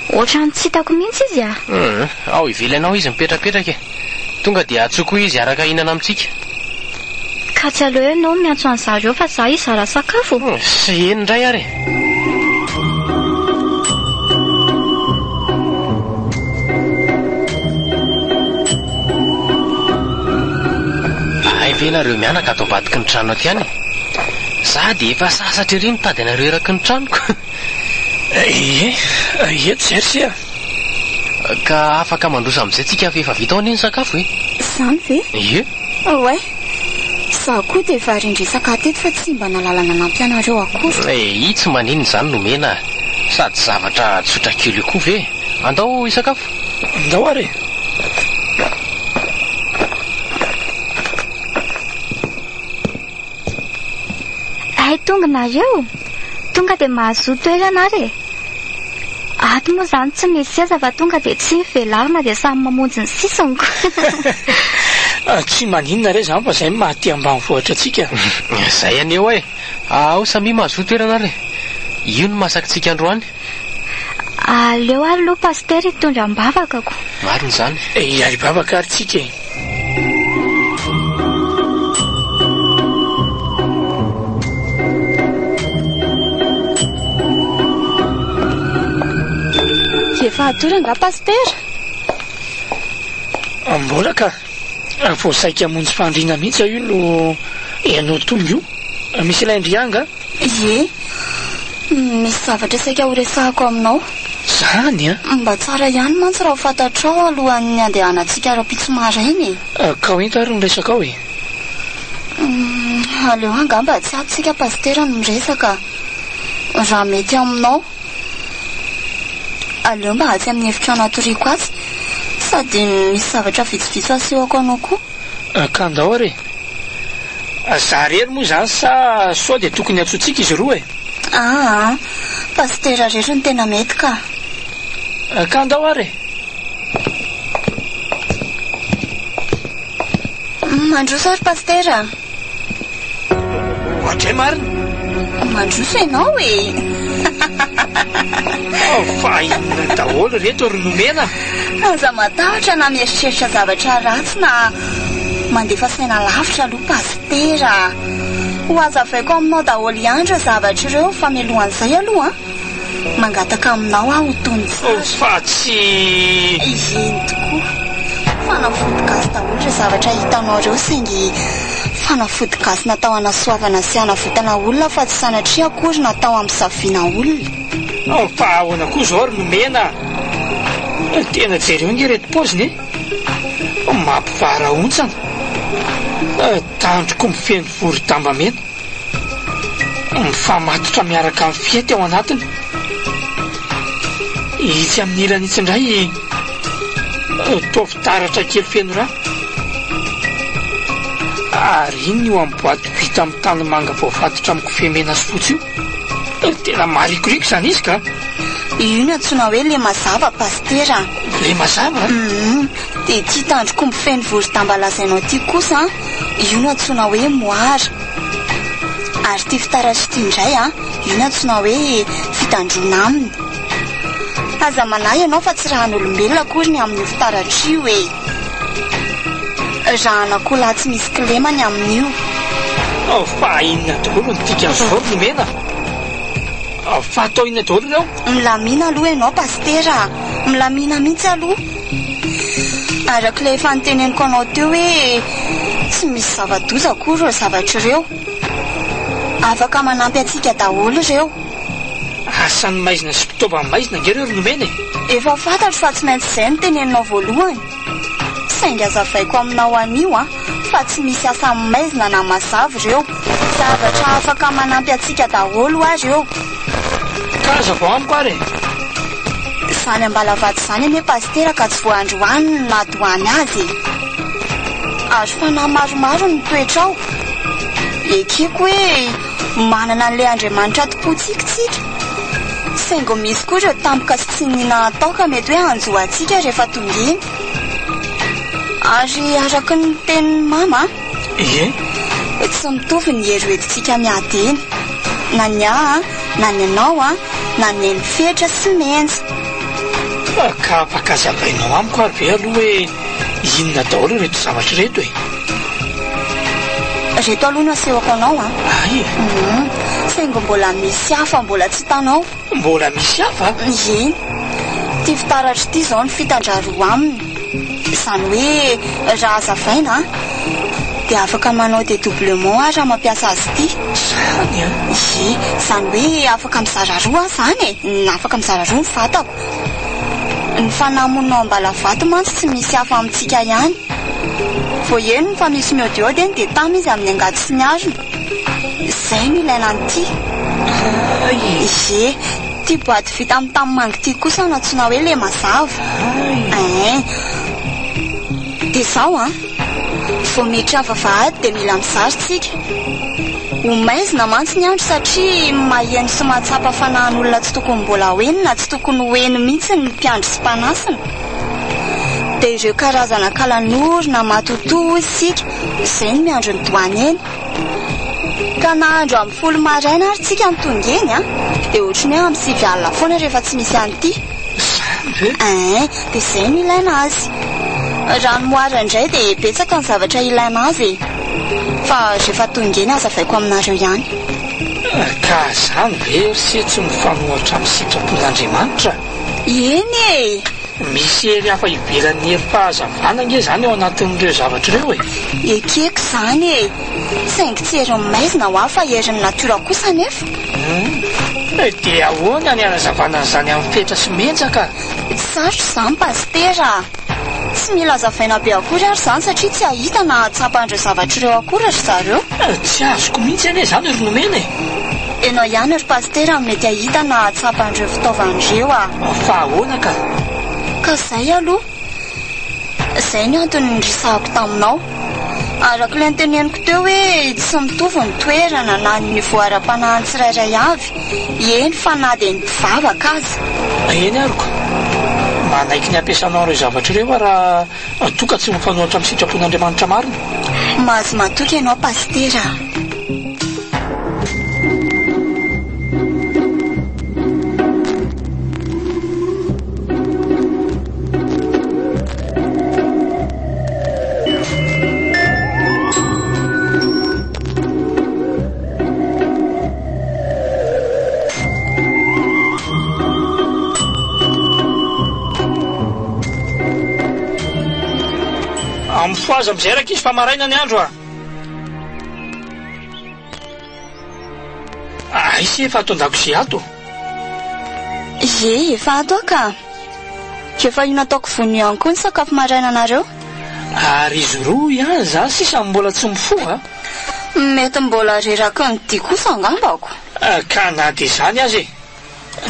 E: Ohatran'ny tsy hitako mihitsy izy a!
F: Hum, ao ivelany ao izy mipetrapetraka e. Tonga dia antsoy koa izy hiaraka hihinana amintsika.
E: Ka tsy aleo ianao miantso an'zareo fa za hizara sakafo?
F: Sy eny indray ary e! Hay ve nareo mianaka ato ambadiky ny trano aty ihany e? Za dia efa sasatra ery mitady anareo eraky ny tranoko.
G: Ie, eto zay ry se a!
F: Ka afaka mandroso amin'izay tsika fa efa vita ao anie ny sakafo e!
H: Izany ve?
F: Ie.
H: Oay! Izaho koa dia varian-dresaka teto fa tsy mba nahalala nanampy anareo akory.
F: Eh, tsy maninona izany nomena a! Sady zavatra tsotra kely io koa ve? Andao hisakafo.
G: Ndao ary e!
E: Hay tonga nareo? Tonga dia mahazoa toerana ary e! Ato moa izany tsy misy seza fa tonga dia tsy velarina dia samy mamonjy ny sisiny ko.
G: Tsy maninona re izany fa izay no maha aty ambanivohitra antsika.
F: Izay anie hoa e! Ao samia mahazoa toerana ary e! Io no masakitsika androany.
E: Aleo ary aloha Pasitera hitondra am-bavaka ko.
F: Marina izany.
G: Hiari-bavaka ary tsika e!
H: Efa hatory angaha Pasitera?
G: Mbola ka. Vao saika hamonjy fandriana mihitsy aho io no ianao tonga io. Misy ilain-dry angaha?
H: Ie. Misy zavatra saika horesahako aminao.
G: Zany an?
H: Mba tsara ihany mantsy raha ho fantatrao alohan'ny handehanantsika rahampitso maraina e.
G: Ka ho ento ary ny resakao e.
H: Aleo angamba tsy ato tsika Pasitera no miresaka. Raha mety aminao. Aleo mba atsy amin'ny efitrano hatoriako atsy. Sady misy zavatra vitsivitsy hasehoko anao koa.
G: Ka andao ary e. Za rery moa izany sa sao dia tokony antsointsika izy roa e?
H: Aa, Pasitera rery no tena mety ka.
G: Ka andao ary e.
H: Mandroso ary Pasitera.
G: Ohatray marina.
H: Mandroso ianao e.
G: Fa inona daholo ireto ry nomena?
H: Aza matahotra na mieritreritra zavatra ratsy na mandefa saina lavitra aloha Pasitera a! Ho hazavaiko aminao daholo ihany ireo zavatra ireo fa mialohan'izay aloha an! Mangataka aminao aho ho tony tsara.
G: Fa tsy.
H: Eny tokoa. Fanafody gasy daholo ireo zavatra hitanao ireo saingy fanafody gasy natao hanasoavana sy hanavotana olona fa tsy sanatria akory natao hampisaviana olona.
G: Fa ahoana koa izao ry nomena a! Tena jereo ange ireto paoziny e! Mampivarahontsana. Tandrok'omby feno vorodamba mena. Mifamatotra miaraka amin'ny fihety ao anatiny. Itsy amin'ny ilany itsy indray toa fitaratra kely feno rà. Ary inona io amin'ny boaty vita amin'ny tanimanga voafatotra amin'ny kofehy mena sy fotsy io? Tena maharikoriko izany izy ka!
H: Io no antsoina hoe le mazava Pasitera a!
G: Le mazava?
H: Humm, dia ity tandrok'omby feno vorodamba lazainao ity kosa an, io no antsoina hoe moara. Ary ity fitaratra ity indray an, io no antsoina hoe fitandroana aminy. Aza manahy ianao fa tsy rahan'olombelona akory ny amin'io fitaratra io e! Rahan'akoholahy tsy misy kilema ny amin'io.
G: Fa inona daholo no dikan'izao ry nomena? Fa atao inona daholo ireo?
H: Milamina aloha ianao Pasitera a! Milamina mihitsy aloha. Araka ilay efa noteneniko anao teo hoe tsy misy zava-doza akory ireo zavatra ireo. Afaka manampy antsika daholo ireo.
G: Asan'ny maizina sy mpitaovan'ny maizina ange ireo ry nomena e!
H: Efa fantatro fa tsy maintsy izay no teneninao voalohany. Saingy azavaiko aminao anio an, fa tsy misy asan'ny maizina na mazava ireo. Zavatra afaka manampy antsika daholo hoa ireo.
G: Ka azavao amiko ary e!
H: Izany ambalavato izany anie Pasitera ka tsy vao androany no nahadoany azy e! Ary fanahy maromaro no mitoetra ao. Ekeko hoe manana an'ilay Andriamanitra tompointsika isika. Saingy misy koa ireo tampoka sy tsy niniana atao ka mety hoe hanjo antsika rehefa tonga eny. Ary araka ny tenin'i Mama,
G: Ie.
H: tsy mitovy ny hery hoentintsika miady eny. Na ny ahy, na ny anao, na ny an'i Fetra sy Menja.
G: Ka afaka azavainao amiko ary ve aloha hoe inona daholo ireto zavatra ireto e?
H: Ireto aloha no asehoko anao an.
G: Hay e!
H: Hum, saingy mbola misy hafa mbola tsy hitanao.
G: Mbola misy hafa?
H: Eny. Ity fitaratra ity izao no fitan-draroa aminy. Izany hoe raha hazavaina an, dia afaka manao dedoublement aho raha mampiasa azy ity.
G: Izany an?
H: Ie, izany hoe afaka mizara roa aho izany e. Afaka mizara roa ny vatako. Ny fanahy monina ao Ambalavato mantsy tsy misy hafa amintsika ihany. Vao henony fa misy miodiody eny dia tamy izy amin'ny angady sy ny harona. Izay no ilaina an'ity.
G: Hay e!
H: Ie. Ity boaty vita amin'ny tanimanga ity kosa no antsoina hoe le mazava. Ein. Dia izao an. Vao miditra vavahady dia mila mizara tsika. Ho maizina mantsy ny andro satria maheno sy mahatsapa fanahin'olona tsy tokony mbola ho eny na tsy tokony ho eny mihitsy ny mpiandry sy mpanasina. Dia ireo karazana kalanoro na matotoa hoy isika, izay no miandry ny doany eny. Ka na andro amin'ny folo maraina ary tsika no tonga eny an, dia ohatry ny hoe amin'ny 9 alina foana rehefa tsy misy an'ity.
G: Izany ve?
H: Ein, dia izay no ilaina azy. Raha ny moara indray dia betsaka ny zavatra ilaina azy e. Fa rehefa tonga eny hazavaiko aminareo ihany.
G: Ka izany ve ry se tsy mifanohatra amin'ny sitrapon'Andriamanitra?
H: Eny e!
G: Misy hery hafa ivelan'ny herim-pahazavana ange izany ao anatin'ireo zavatra ireo e!
H: Ekeko izany e! Saingy tsy herin'ny maizina hoa fa herin'ny natiora kosa anefa.
G: Hum. Dia ahoana ny hanazavana an'izany amin'i Fetra sy Menja ka?
H: Tsy sarotra izany Pasitera a! Tsy mila hazavaina be akory ary izany satria tsy hahita na hahatsapa an'ireo zavatra ireo akory ry zareo.
G: Tsy azoko mihitsy anie izany ry Nomena e!
H: Enao ihany ry Pasitera no mety hahita na hahatsapa an'ireo fitaovana ireo a!
G: Fa ahoana ka?
H: Ka izay aloha. Izay ny antony niresahako taminao. Araka ilay noteneniko teo hoe tsy mitovy ny toerana na ny niveau ara-panahin'ny tsirairay avy, eny fa na dia ny mpivavaka aza.
G: Eny ary ko. Manaiky ny hampiasanao ireo zavatra ireo aho raha toa ka tsy mifanohitra amin'ny sitrapon'Andriamanitra marina.
H: Mahazo matoky ianao Pasitera a.
G: Mifohaza amin'izay rankizy fa maraina ny andro a! Aiza efa ato an-dakozia ato?
H: Ie, efa ato aho ka. Efa io nataoko vonona io ihany koa ny sakafo maraina anareo.
G: Ary izy roa ihany izany sisa no mbola tsy mifoha?
H: Mety mbola reraky ny dia kosa angambako.
G: Ka na dia izany aza e!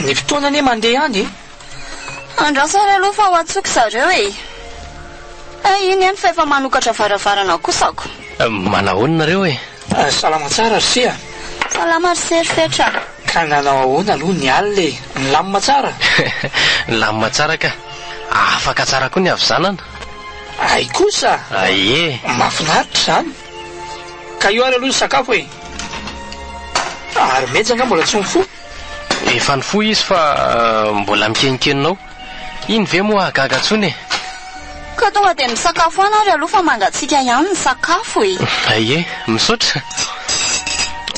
G: Ny fotoana anie mandeha ihany e!
H: Andraso ary aloha fa ho antsoiko zareo e! Hay iny eny fa efa manokatra varavarana kosako.
F: Manahoana nareo e?
G: Salama tsara ry se a!
H: Salama ry se ry Fetra a!
G: Ka nanao ahoana aloha ny alina e? Nilamina tsara?
F: Nilamina tsara ka! Afaka tsara koa ny havizanana.
G: Hay kosa!
F: Aie!
G: Mahafinaritra izany! Ka io ary aloha ny sakafo e! Ary Meja angaha mbola tsy mifoha?
F: Efa nifoha izy fa mbola mikenonkenona ao. Iny ve moa hahagaga intsony e!
H: Ka tonga dia misakafo any ary aloha fa mangatsiaka ihany ny sakafo e!
F: Aie, misaotra.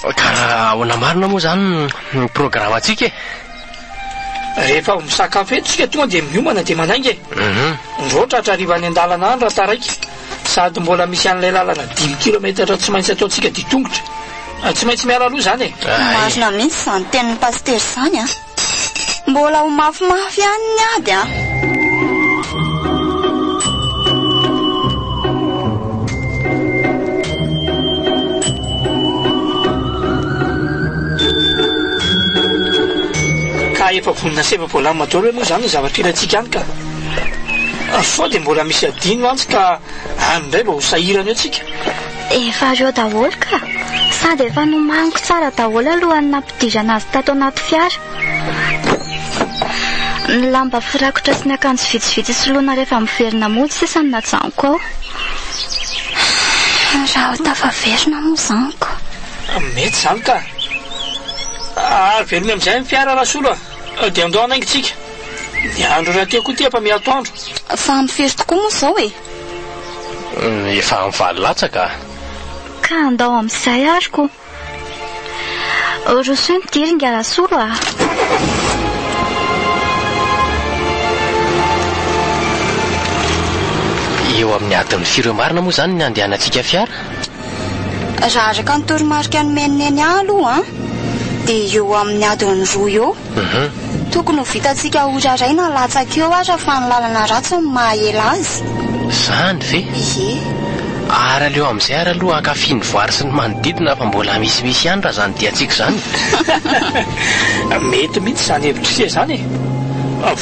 F: Ka raha ahoana marina moa izany ny programantsika e?
G: Rehefa avy misakafo eto isika tonga dia miomana dia manainga e! Ndrô tratra hariva any an-dalana any raha taraiky. Sady mbola misy an'ilay lalana dimy kilometatra tsy maintsy ataontsika dia tongotra. Tsy maintsy miala aloha izany e!
H: Marina mihitsy izany tenin'ny pasitera izany an! Mbola ho mafimafy ihany ny ady an!
G: Ka efa vonona sy efa voalamina daholo ve moa izany ny zavatra ilaintsika any ka? Sao dia mbola misy adino mantsy ka any indray vao ho sahirana eo tsika.
E: Efa reo daholo ka! Sady efa nomaniko tsara daholo alohan'ny nampidirana azy tato anaty fiara. Ny lamba firakotra sy ny akanjo vitsivitsy soloina rehefa miverina mody sisa no najanoko ao.
H: Raha ho tafaverina moa izany ko.
G: Mety izany ka! Ary velomy amin'izay ny fiara Rasolo a! Dia andao hanainga tsika. Ny andro rahateo koa ity efa miha-atoandro.
H: Fa amin'ny firy tokoa moa izao e?
F: Efa amin'ny valo latsaka a!
E: Ka andao amin'izay ary ko. Rosoy ny diringa Rasolo a!
F: Eo amin'ny adin'ny firy eo marina moa izany ny handehanantsika fiara?
H: Raha araka ny toromarika nomen'i Neny ahy aloha an, dia eo amin'ny adiny roa eo. Tokony ho vitantsika ora iray na latsaka eo ara fa ny lalana ratsy no maha ela azy.
F: Zany ve?
H: Ie.
F: Ary aleo amin'izay ary aloha hankafy ny voary sy ny manodidina fa mbola misimisy ihany raha izany diantsika izany.
G: Mety mihitsy izany hevitr'ise izany e!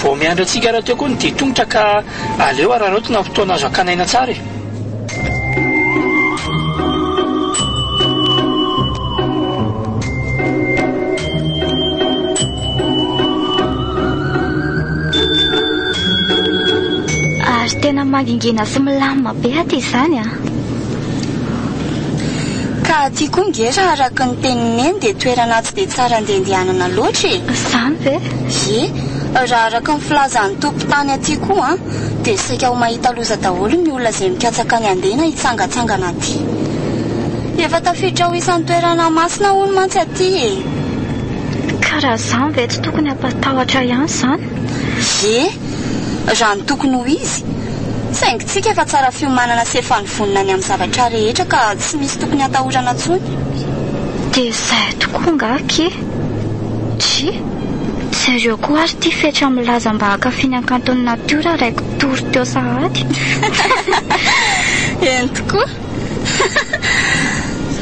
G: Vao miandry antsika rahateo koa ny dia tongotra ka aleo araraotina ny fotoana azo hakana aina tsara e!
E: Ary tena mangingina sy milamina be aty izany an!
H: Ka aty koa nge raha araka ny tenin'i Neny dia toerana tsy dia tsara andehandehanana loatra e!
E: Izany ve?
H: Ie, raha araka ny filazan'ny tompon-tany aty koa an, dia saika ho mahita loza daholo ny olona izay mikatsaka ny handeha na hitsangantsangana aty. Efa tafiditra ho isan'ny toerana masina hono mantsy aty e!
E: Ka raha izany ve tsy tokony hampatahotra ihany izany?
H: Ie, raha ny tokony ho izy. Saingy tsika efa tsara fiomanana sy efa nivonona ny amin'ny zavatra rehetra ka tsy misy tokony hatahorana intsony.
E: Dia izay tokoa angaha akia? Dry, jereo koa ary ity fetra milaza mba hankafy ny hakanton'ny natiora raiko tory teo sahady.
H: Eny tokoa.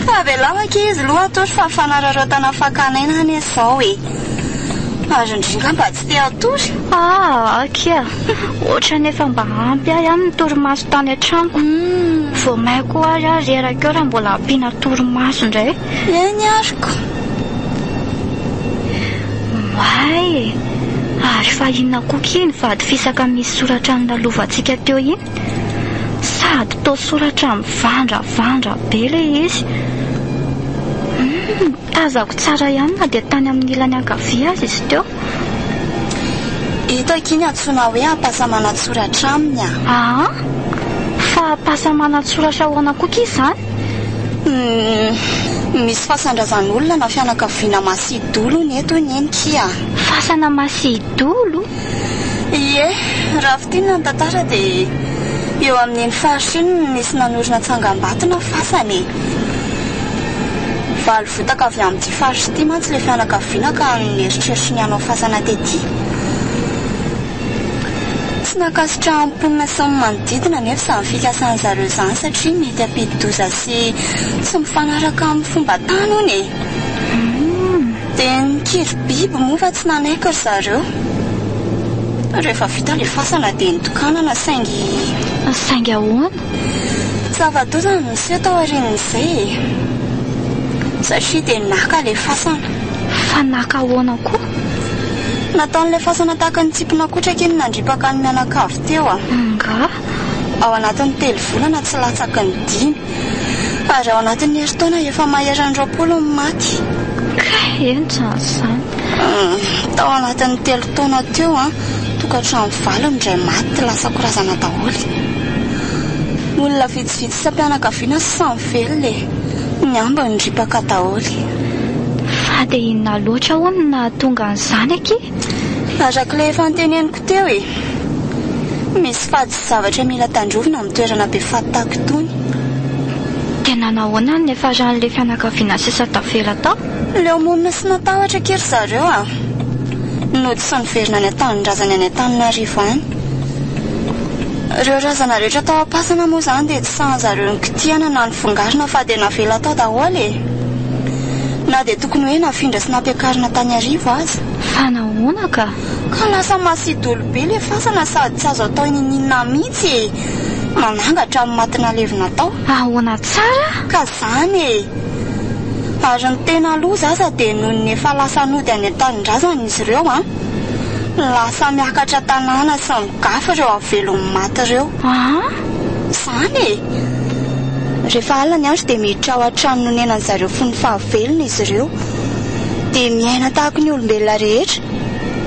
H: Fa avelao akia izy aloha hatory fa fanararaotana fakana aina anie izao e. Ary ndry ngamba tsy te hatory?
E: Ah, akia, ohatran'ny efa mba ampy ahy ihany ny torimaso tany an-tranoko. Vao may koa ary aho reraka eo raha mbola ampiana torimaso indray.
H: Eny ary ko.
E: Oay e! Ary fa inona koa kia iny vady fisaka misy soratra nolalovantsika teo iny? Sady toa soratra mivandravandra be ilay izy. Humm, tazako tsara ihany na dia tany amin'ny ilany ankavia aza izy teo.
H: Eto akia ny antsoina hoe ampasamanantsoratra aminy a!
E: Aa! Fa ampasamanantsoratra ahoana koa kia izany?
H: Humm, misy fasan-drazan'olona na fianakaviana masidolo hono eto hoy neny kia a!
E: Fasana masidolo?
H: Ie, raha fintinina ny tantara dia eo amin'iny faritra iny no nisy nanorina tsangambato na fasana e! Valo votaka avy amin'ity faritra ity mantsy ilay fianakaviana ka nieritreritry ny hanao fasana tety. Tsy nankasitrahan'ny mponina sy ny manodidina anefa izany fikasan'ny zareo izany satria mety hampidi-doza sy tsy mifanaraka amin'ny fomban-tany hono e! Dia nikiry biby moa fa tsy nanaiky ry zareo. Rehefa vita ilay fasana dia nitokanana saingy.
E: Saingy ahoana?
H: Zava-doza no niseho tao aorian'izay e! Satria dia naka ilay fasana.
E: Fa naka ahoana koa?
H: Nataon'ilay fasana tahaka ny tsimpona-kotraka iny nandripaka ny mianakavy teo a!
E: Angaha?
H: Ao anatin'ny telo volana tsy latsaky ny dimy. Ary ao anatin'ny herintaona efa maherin'ny 20 ny maty.
E: Kay, eny tsara izany.
H: Tao anatin'ny telo taona teo an, tokantrano valo no indray maty lasa korazana daholo. Olona vitsivitsy isam-pianakaviana sisa no velona e. Ny ambiny ripaka daholo.
E: Fa dia inona loatra hono no nahatonga an'izany akia?
H: Araka ilay efa noteneniko teo e. Misy fady sy zavatra mila tandrovina amin'ny toerana be faty tahaka itony.
E: Dia nanahoana ny niafaran'ilay fianakaviana sisa tavela tao?
H: Leo monina sy natahotra akia ry zareo a! Nody sy niverina any an-tanindrazany any Antananarivo any. Ireo razana rehetra tao am-pasana moa izany dia tsy sahin'zareo nokitihana na nofongarina fa dia navela tao daholo e! Na dia tokony hoe nafindra sy nampiakarina tany Iarivo aza.
E: Fa nahoana ka?
H: Ka lasa masidolo be ilay fasana sady tsy azo atao inininona mihitsy e! Manangatra ny maty nalevina tao.
E: Ahoana tsara?
H: Ka zany e! Ary ny tena loza aza dia noho ny efa lasa nody any an-tanindrazana izy ireo an! Lasa miakatra tanàna sy migafy ireo avelon'ny maty ireo.
E: Aa!
H: Zany e! Rehefa alina ny andro dia miditra ao an-trano nonenan'ny zareo fony fahavelona izy ireo. Dia miaina tahaka ny olombelona rehetra.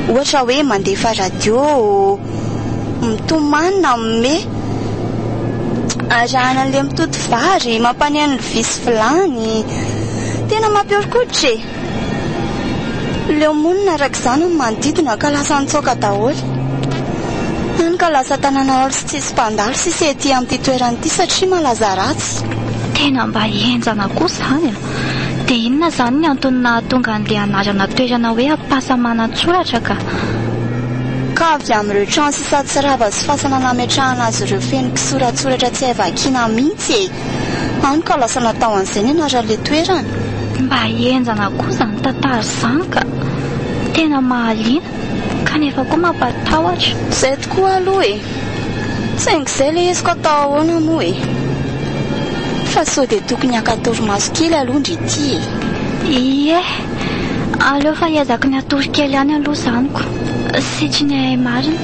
H: Ohatra hoe mandefa radio, mitomany na mimehy. Arahana an'ilay mitoto vary, mampaneno lovia sy vilany. Tena mampihoron-koditra e! Leo monina araka izany ny manodidina ka lasa nitsoaka daholo. Hany ka lasa tanàna haolo sy tsisy mpandalo sisa ety amin'ity toerana ity satria malaza ratsy.
E: Tena mba henjana koa izany a! Dia inona izany ny antony nahatonga an'ilay anarana toerana hoe Ampasamanantsoratra ka?
H: Ka avy amin'ireo trano sisa tsy rava sy fasana nametrahana azy ireo feno kisoratsoratra tsy hay vakiana mihitsy e! Hany ka lasa natao an'izay ny anaran'ilay toerana.
E: Mba henjana koa izany tantara izany ka! Tena mahaliana, kanefa koa mampatahotra.
H: Izay tokoa aloha e! Saingy izay ilay izy ko atao ahoana moa e! Fa sao dia tokony haka torimaso kely aloha ndry ity e!
E: Ie! Aleo fa hiezaka ny hatory kely ihany aloha izany ko. Sitriny ahay marina.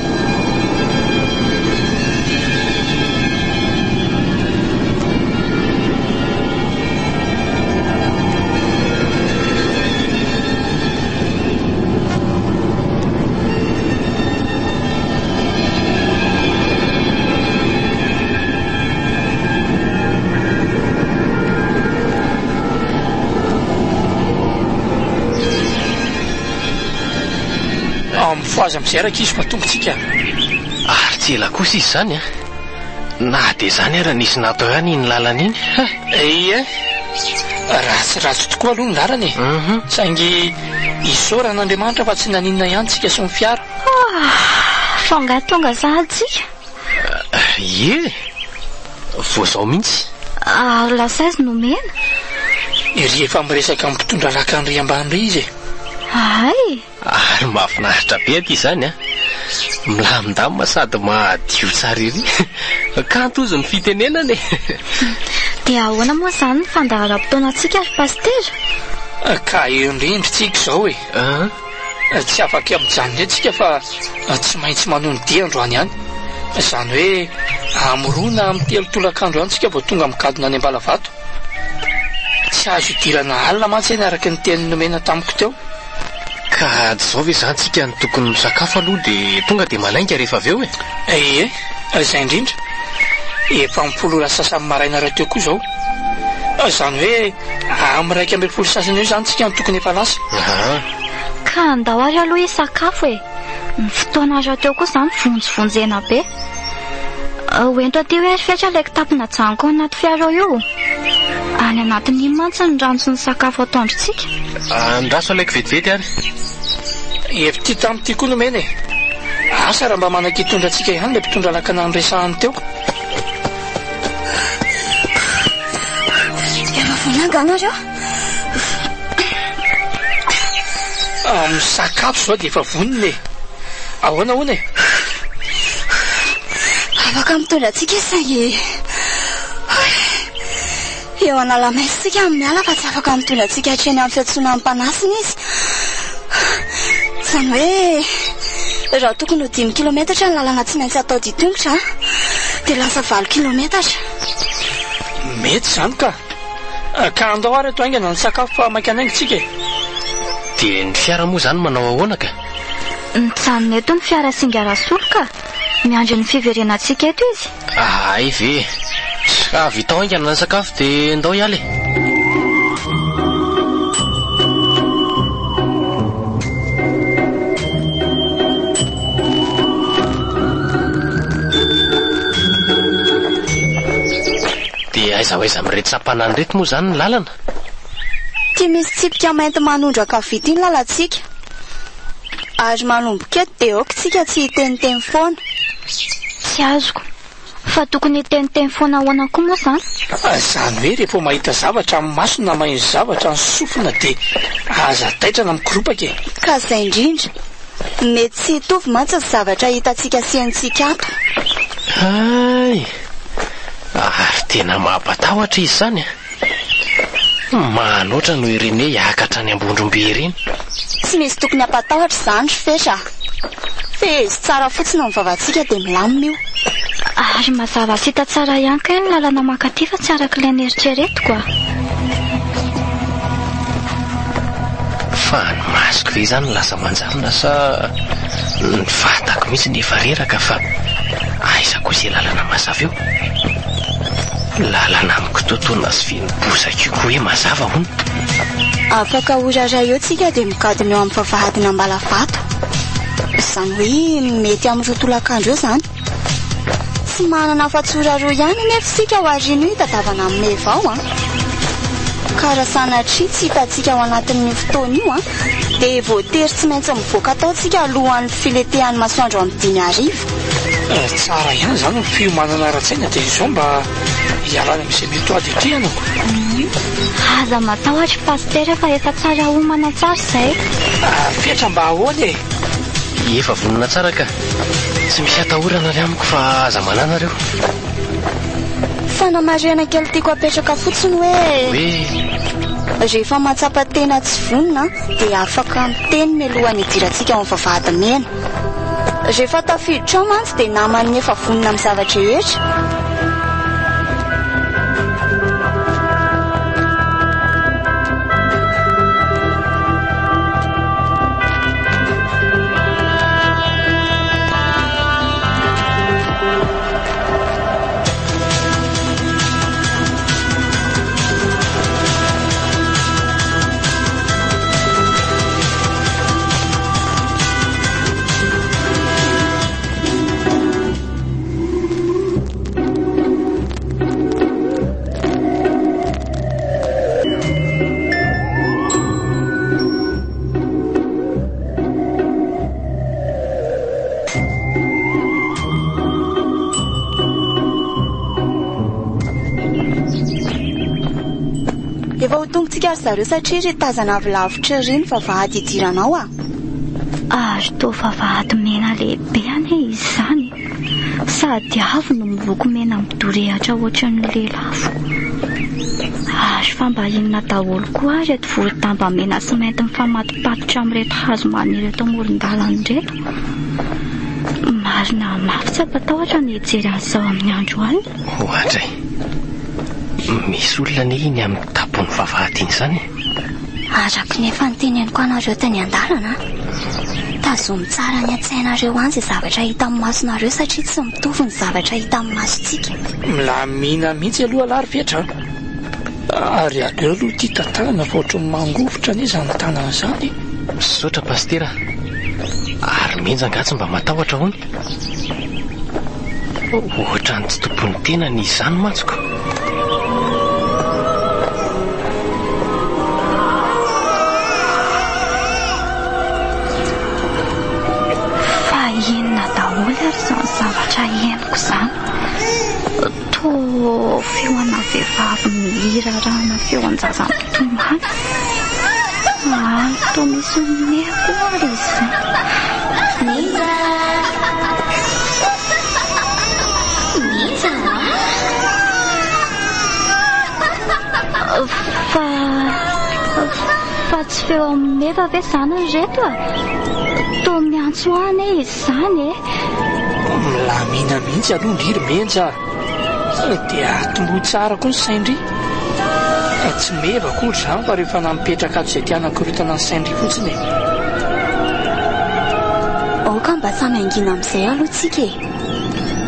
G: Mifohaza amin'izay rankizy fa tonga tsika.
F: Ary tsy ela kosa izy izany an. Na dia izany ara nisy natao ihany iny lalana iny. Ha!
G: Ie. Ratsiratsy tokoa aloha ny lalana e. Saingy isaorana Andriamanitra fa tsy naninona ihany tsika sy ny fiara.
E: Fa angaha tonga sahady tsika?
F: Ie! Vao izao mihitsy.
E: Ary lasa aiza nomena?
G: Ery efa miresaka amin'ny mpitondra lakana ery ambany ery izy e.
E: Hay!
F: Ary mahafinaritra be aty izany an! Milamindamina sady madio tsara ery. Kanto hozy ny fitenenana e!
E: Dia ahoana moa izany ny fandaharam-potoanantsika ry Pasitera?
G: Ka eo indrindra tsika izao e! Tsy afaka mijanona eto isika fa tsy maintsy manohy ny dia androany ihany. Izany hoe amin'ny roa na amin'ny telo tolakandro ihany isika vao tonga migadona any Ambalavato. Tsy azo idirana alina mantsy eny araka ny teny nomena tamiko teo.
F: Ka tsy izao ve izany tsika no tokony misakafo aloha dia tonga dia manainga rehefa avy eo e?
G: Ie, izay indrindra. Efa amin'ny folo ora sasany maraina rahateo koa izao. Izany hoe amin'ny 11 sasany eo izany tsika no tokony efa lasa.
F: Aha.
E: Ka andao ary aloha hisakafo e! Ny fotoana rahateo koa izany vonjivonjena be. Hoento aty hoe ry Fetra ilay kitapo najanoko ao anaty fiara ao io. Any anatin'iny mantsy ny rano sy ny sakafo atoandrontsika.
F: Andraso alaiko vetivety ary.
G: Hevitr'ity tamin'ity koa nomena e! Asa raha mba manaiky hitondra antsika ihany ilay mpitondra lakana niresahany teo.
H: Efa vonona angaha nareo?
G: Misakafo izao dia efa vonona e! Ahoana hono e?
H: Afaka mitondra antsika izy saingy eo Analamaiso isika no miala fa tsy afaka mitondra antsika hatreny amin'ny fiantsonan'ny mpanasina izy. Izany hoe raha tokony ho dimy kilometatra ny lalana tsy maintsy atao dian-tongotra dia lasa valo kilometatra.
G: Mety izany ka! Ka andao ary ato haingana ny sakafo fa maika hanainga tsika e!
F: Dia ny fiara moa izany manao ahoana ka?
E: Mijanona eto ny fiara singa Rasolo ka! Miandry ny fiverenantsika eto izy.
F: Hay ve! Ka vitao haingana ny sakafo dia ndao hiala e! Dia aiza ho aiza amin'ireto sampanana ireto moa izany ny lalana?
H: Ity misy tsipika mainty manondro ankavia ity ny lalantsika. Ary manomboka eto dia aoka isika tsy hiteniteny foana.
E: Tsy azoko. Fa tokony hiteniteny foana ahoana koa moa izany?
G: Izany hoe rehefa mahita zavatra amin'ny maso na maheno zavatra ny sofina dia aza taitra na mikoropaka e!
H: Ka izay indrindra. Mety tsy hitovy mantsy ny zavatra hitantsika sy henontsika ato.
F: Hay! Ary tena mampatahotra izy izany an! Manoatra noho ireny hoe hiakatra any Ambondrombe ireny.
H: Tsy misy tokony hampatahotra izany ry Fetra a! Fehezo tsara fotsiny ny vavantsika dia milamina io.
E: Ary mazava sy hita tsara ihany kay ny lalana mankaty fa tsy araka ilay neritreretiko a!
F: Fa ny masoko ve izany no lasa manjavona sa ny vatako mihitsy no efa reraka fa aiza koa izay lalana mazava eo? Lalana mikitoatoana sy feno bozaka io koa hoe mazava hono.
H: Afaka ora iray eo tsika dia migadona eo amin'ny vavahadin'Ambalavato. Izany hoe mety amin'ny roa tolakandro eo izany. Tsy manana afa-tsy ora roa ihany anefa isika ao aorian'io hitadiavana an'i Meva ao an. Ka raha sanatria tsy hitantsika ao anatin'io fotoana io an. Dia voatery tsy maintsy mivoaka tao tsika alohan'ny filentehan'ny masoandro amin'ny 5 hariva.
G: Tsara ihany izany ny fiomanana ara-tsaina dia izao mba hialana amin'izay mety ho ady atrehana ko.
E: Aza matahotra ry Pasitera fa efa tsara omana tsara izay.
G: Fetra mba ahoana e?
F: Efa vonona tsara ka. Tsy misy atahorana ary amiko fa aza manahy nareo.
H: Fanamarihana kely tiako apetraka fotsiny hoe.
F: Hoe?
H: Rehefa mahatsapa tena tsy vonona dia afaka miteny mialohan'ny hidirantsika ao amin'ny vavahady mena. Rehefa tafiditra ao mantsy dia naman'ny efa vonona amin'ny zava-drehetra. Efa ho tongotsika ry zareo satria ry tazana avy lavitra ery ny vavahady hidirana ao a!
E: Ary toa vavahady mena lehibe anie izy izany e! Sady avo no miloko mena midorehatra ohatran'ny lelafo. Ary fa mba inona daholo koa ary ireto voro-damba mena sy mainty mifamatopatotra amin'ireto hazo maniry eto amoron-dalana ireto? Marina mafy tsy hampatahotra ny hijery an'izao amin'ny andro alina.
F: Oadray! Misy olona anie iny amin'ny tampon'ny vavahady iny izany e!
H: Araka ny efa noteneniko anareo teny an-dalana, tazomy tsara any an-tsainareo any izay zavatra hitan'ny masonareo satria tsy mitovy ny zavatra hitan'ny masontsika.
G: Milamina mihitsy aloha lahy ry Fetra a! Ary aleo aloha ity tantanana fa ohatran'ny mangovitra anie izany tanana izany e!
F: Misaotra Pasitera a! Ary menja angaha tsy mba matahotra hono? Ohatran'ny tsy tompon'ny tenany izany mantsy ko!
E: Fa inona daholo ary izany zavatra henoko izany? Toa feona vehivavy mihira arahana feon-jaza mitomany. Ary toa misy mihomehy koa ary izy izany.
A: Mija! Mija a!
E: Fa. Fa tsy feo meva ve izany ry reto a? Toa miantso ahy anie izy izany e!
G: Milamina mihitsy aloha ndry ry Menja a! Dia atombohy tsara koa ny sain-dry. Tsy meva akory izany fa rehefa nampipetraka ato izay tiana hakorotana ny sain-dry fotsiny e!
H: Aoka mba samy hangina amin'izay aloha tsika e!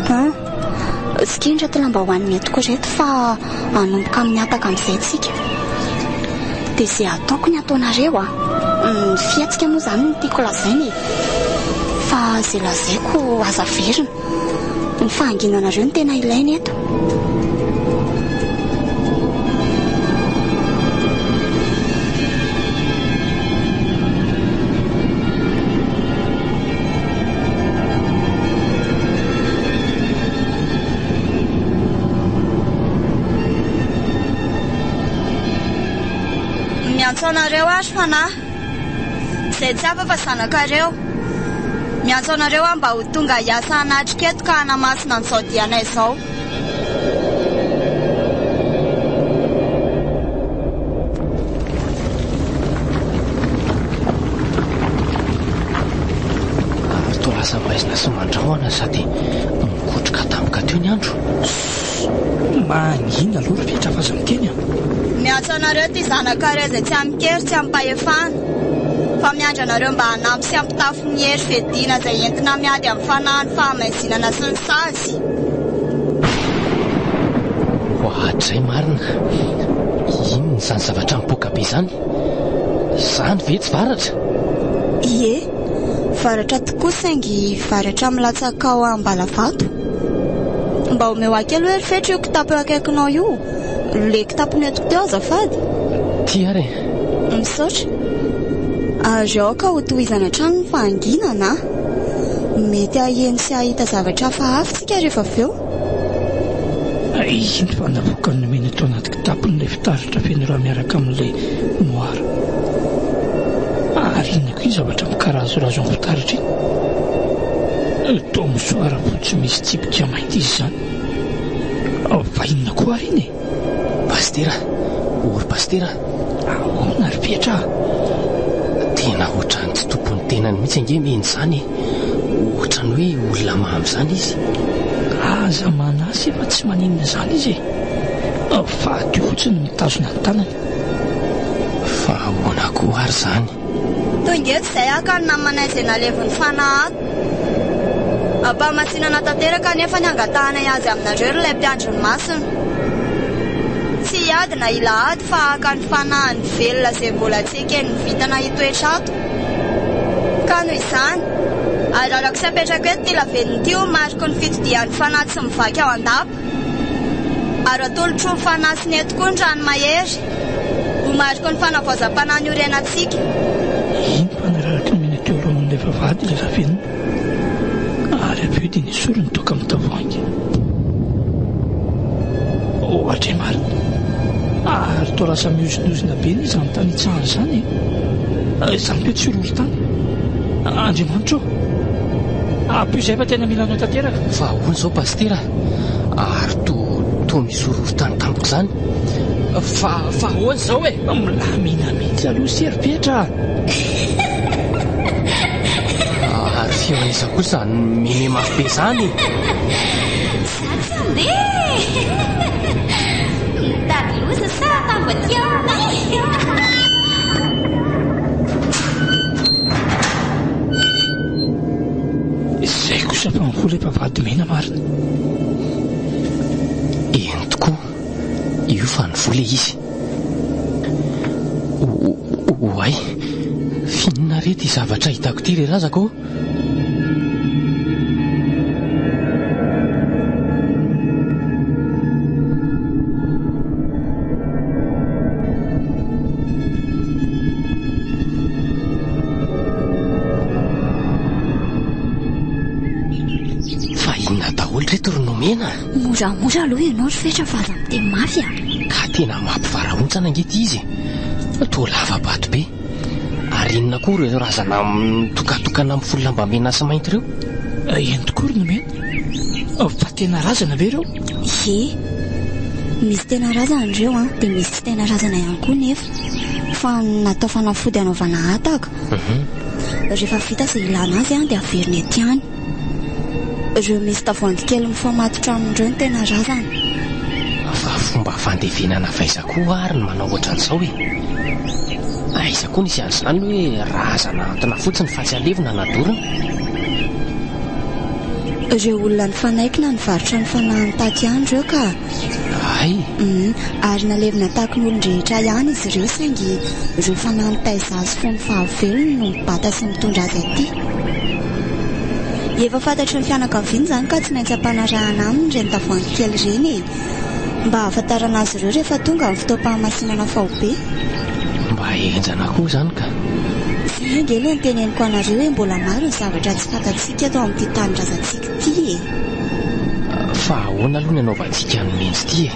H: Hum. Sikino ireto lambahoany nentiko ireto fa hanomboka amin'ny hataka amin'izay tsika. Dia izay ataoko ny ataonareo a! Ny fihetsika moa izany no tiako lazaina e! Fa izay lazaiko aza averina. Ny fahanginanareo no tena ilaina eto. Miantso anareo aho ry fanahy. Izay tsy hafa fa zanakareo. Miantso anareo aho mba ho tonga hiasa hanatrika eto ka hanamasina an'izao dianay izao.
F: Ary toa lasa maizina sy mandrahona sady mikotroka tampoka teo ny andro.
G: Mangina aloha ry Fetra fa aza miteny a!
H: Miantso anareo ity zanakareo izay tsy amin-kery tsy amim-pahefana, fa miandry anareo mba hanampy sy hampitafy ny hery fiadiana izay entina miady amin'ny fanahin'ny fahamaizinana sy ny sazy.
F: Oadray marina! Inona izany zavatra mipoaka be izany? Izany ve tsy varatra?
H: Ie, varatra tokoa saingy varatra milatsaka ao Ambalavato. Mba omeo ahy kely hoe ry Fetra io kitapo eo akaikinao io. Le kitapo nentiko teo azafady.
F: Ty ary e.
H: Misaotra. Ary aoka hotohizana hatrany ny fahanginana a! Mety haheno sy hahita zavatra hafahafa isika rehefa avy eo.
G: Iny fa navoakany nomena tao anaty kitapony ilay fitaratra feno rà miaraka amin'ilay moara. Ary inona koa iny zavatra mikarazorazo amin'ny fitaratra iny? Toa mosoara fotsy misy tsipika mainty izy izany. Fa inona koa ary iny e?
F: Pasitera, o ry Pasitera.
G: Ahoana ry Fetra a?
F: Tena ohatran'ny tsy tompon'ny tenany mihitsy ange Mino izany e. Ohatran'ny hoe olona mamy izany izy.
G: Aza manahy fa tsy maninona izany izy e. Fa hadio fotsiny ny mitazona ny tanany.
F: Fa ahoana koa ary izany?
H: Tonga eto izay haka ny namanay izay nalevon'ny fanahy ato. Ampahamasinana tanteraka anefa ny angatahanay azy aminareo ry ilay mpiandry ny masina. Tsy hiady na hila ady fa haka ny fanahiny velona izay mbola tsy eken'ny vintana hitoetra ato. Ka noho izany, ararako sy apetrako eto ity lavenona ity ho mariky ny fitodian'ny fanahy tsy mivaky ao an-dapa. Ary atolotro ho fanasina eto koa ny rano mahery, ho mariky ny fanavaozam-panahy niorenantsika.
G: Iny fa nararaky ny mena teo alohan'ilay vavahady ilay lavenona, ary avy eo dia nesoriny toaka amin'ny tavoahangy. Ohatray marina! Ary toa lasa mihozongozona be anie izany tany itsahana izany e! Izany ve tsy horohorontany? Andriamanitra ô! Ampio izahay fa tena mila anao tanteraka.
F: Fa ahoana izao Pasitera? Ary toa toa misy horohorontany tampoka izany. Fa fa ahoana izao e?
G: Milamina mihitsy aloha se ry Petra a!
F: Ary feo an'iza koa izany meme mafy be izany e?
E: Za tsy handeha e! Mitady loza sa atambo aty aho e?
G: Izay kosa fa mvola efa vady mena marina.
F: Eny tokoa, io fa nivola izy. Oay, f'inona re ity zavatra hitako ity re razako ô? Fa inona daholo reto ry nomena a?
E: Moramora aloha ianao ry Fetra fa aza miteny mafy a!
F: Ka tena mampivarahontsana ange ity izy e! Toa lava-bato be. Ary inona koa ireo razana mitokatokana mifono lamba mena sy mainty ireo?
G: Eny tokoa ry nomena. Fa tena razana ve ireo?
H: Ie. Misy tena razana ireo an, dia misy tsy tena razana ihany koa nefa. Fa natao fanafody hanaovana hataka. Rehefa vita izay ilana azy an, dia averina ety ihany. Ireo misy tavoahangy kely mifamatotra amin'ireo no tena razana.
F: Fa fomba fandevenana avy aiza koa ary ny manao ohatran'izao e? Aiza koa nisy an'izany hoe razana ahantona fotsiny fa tsy alevina na dorana?
H: Ireo olona nifanaiky na nivarotra ny fanahiny tato ihany ireo ka.
F: Hay!
H: Humm, ary nalevina tahaky ny olon-drehetra ihany izy ireo saingy ireo fanahy nitaiza azy fony fahavelony no mibata sy mitondra azy aty. Efa fantatry ny fianakaviany izany ka tsy maintsy ampanarahana aminy ireny tavoahangy kely ireny e! Mba hahafantarana azy ireo rehefa tonga ny fotoam-pahamasinana faobe.
F: Mba henjana koa izany ka!
H: Izay ange ilay noteneniko anareo hoe mbola maro ny zavatra tsy fantatsika eto amin'ity tanindrazantsika ity e!
F: Fa ahoana aloha ny anaovantsika an'i Menjy ity e?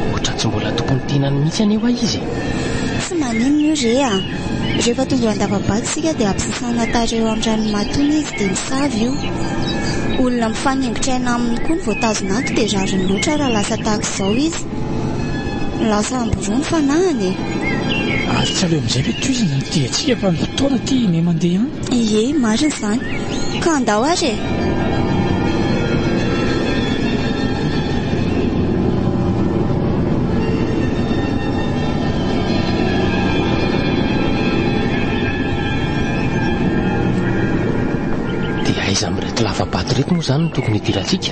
F: Ohatran'ny tsy mbola tompon'ny tenany mihitsy anie hoa izy e!
H: Tsy maninona io re a! Rehefa tonga eo Andavabato isika dia ampisasana tarehy eo amin'ny ranomaty ony izy dia misava io. Olona mifaningotra aina aminy koa no voatazona ato dia rariny loatra raha lasa tahaka izao izy. Lasa ambiroa ny fanahiny e!
G: Ary tsy aleo amin'izay ve tohizana ny diantsika fa ny fotoana ity miha mandeha ihany?
H: Ie, marina izany. Ka andao ary e!
F: Dia aiza amin'ireto lava-bato ireto moa izany no tokony hidirantsika?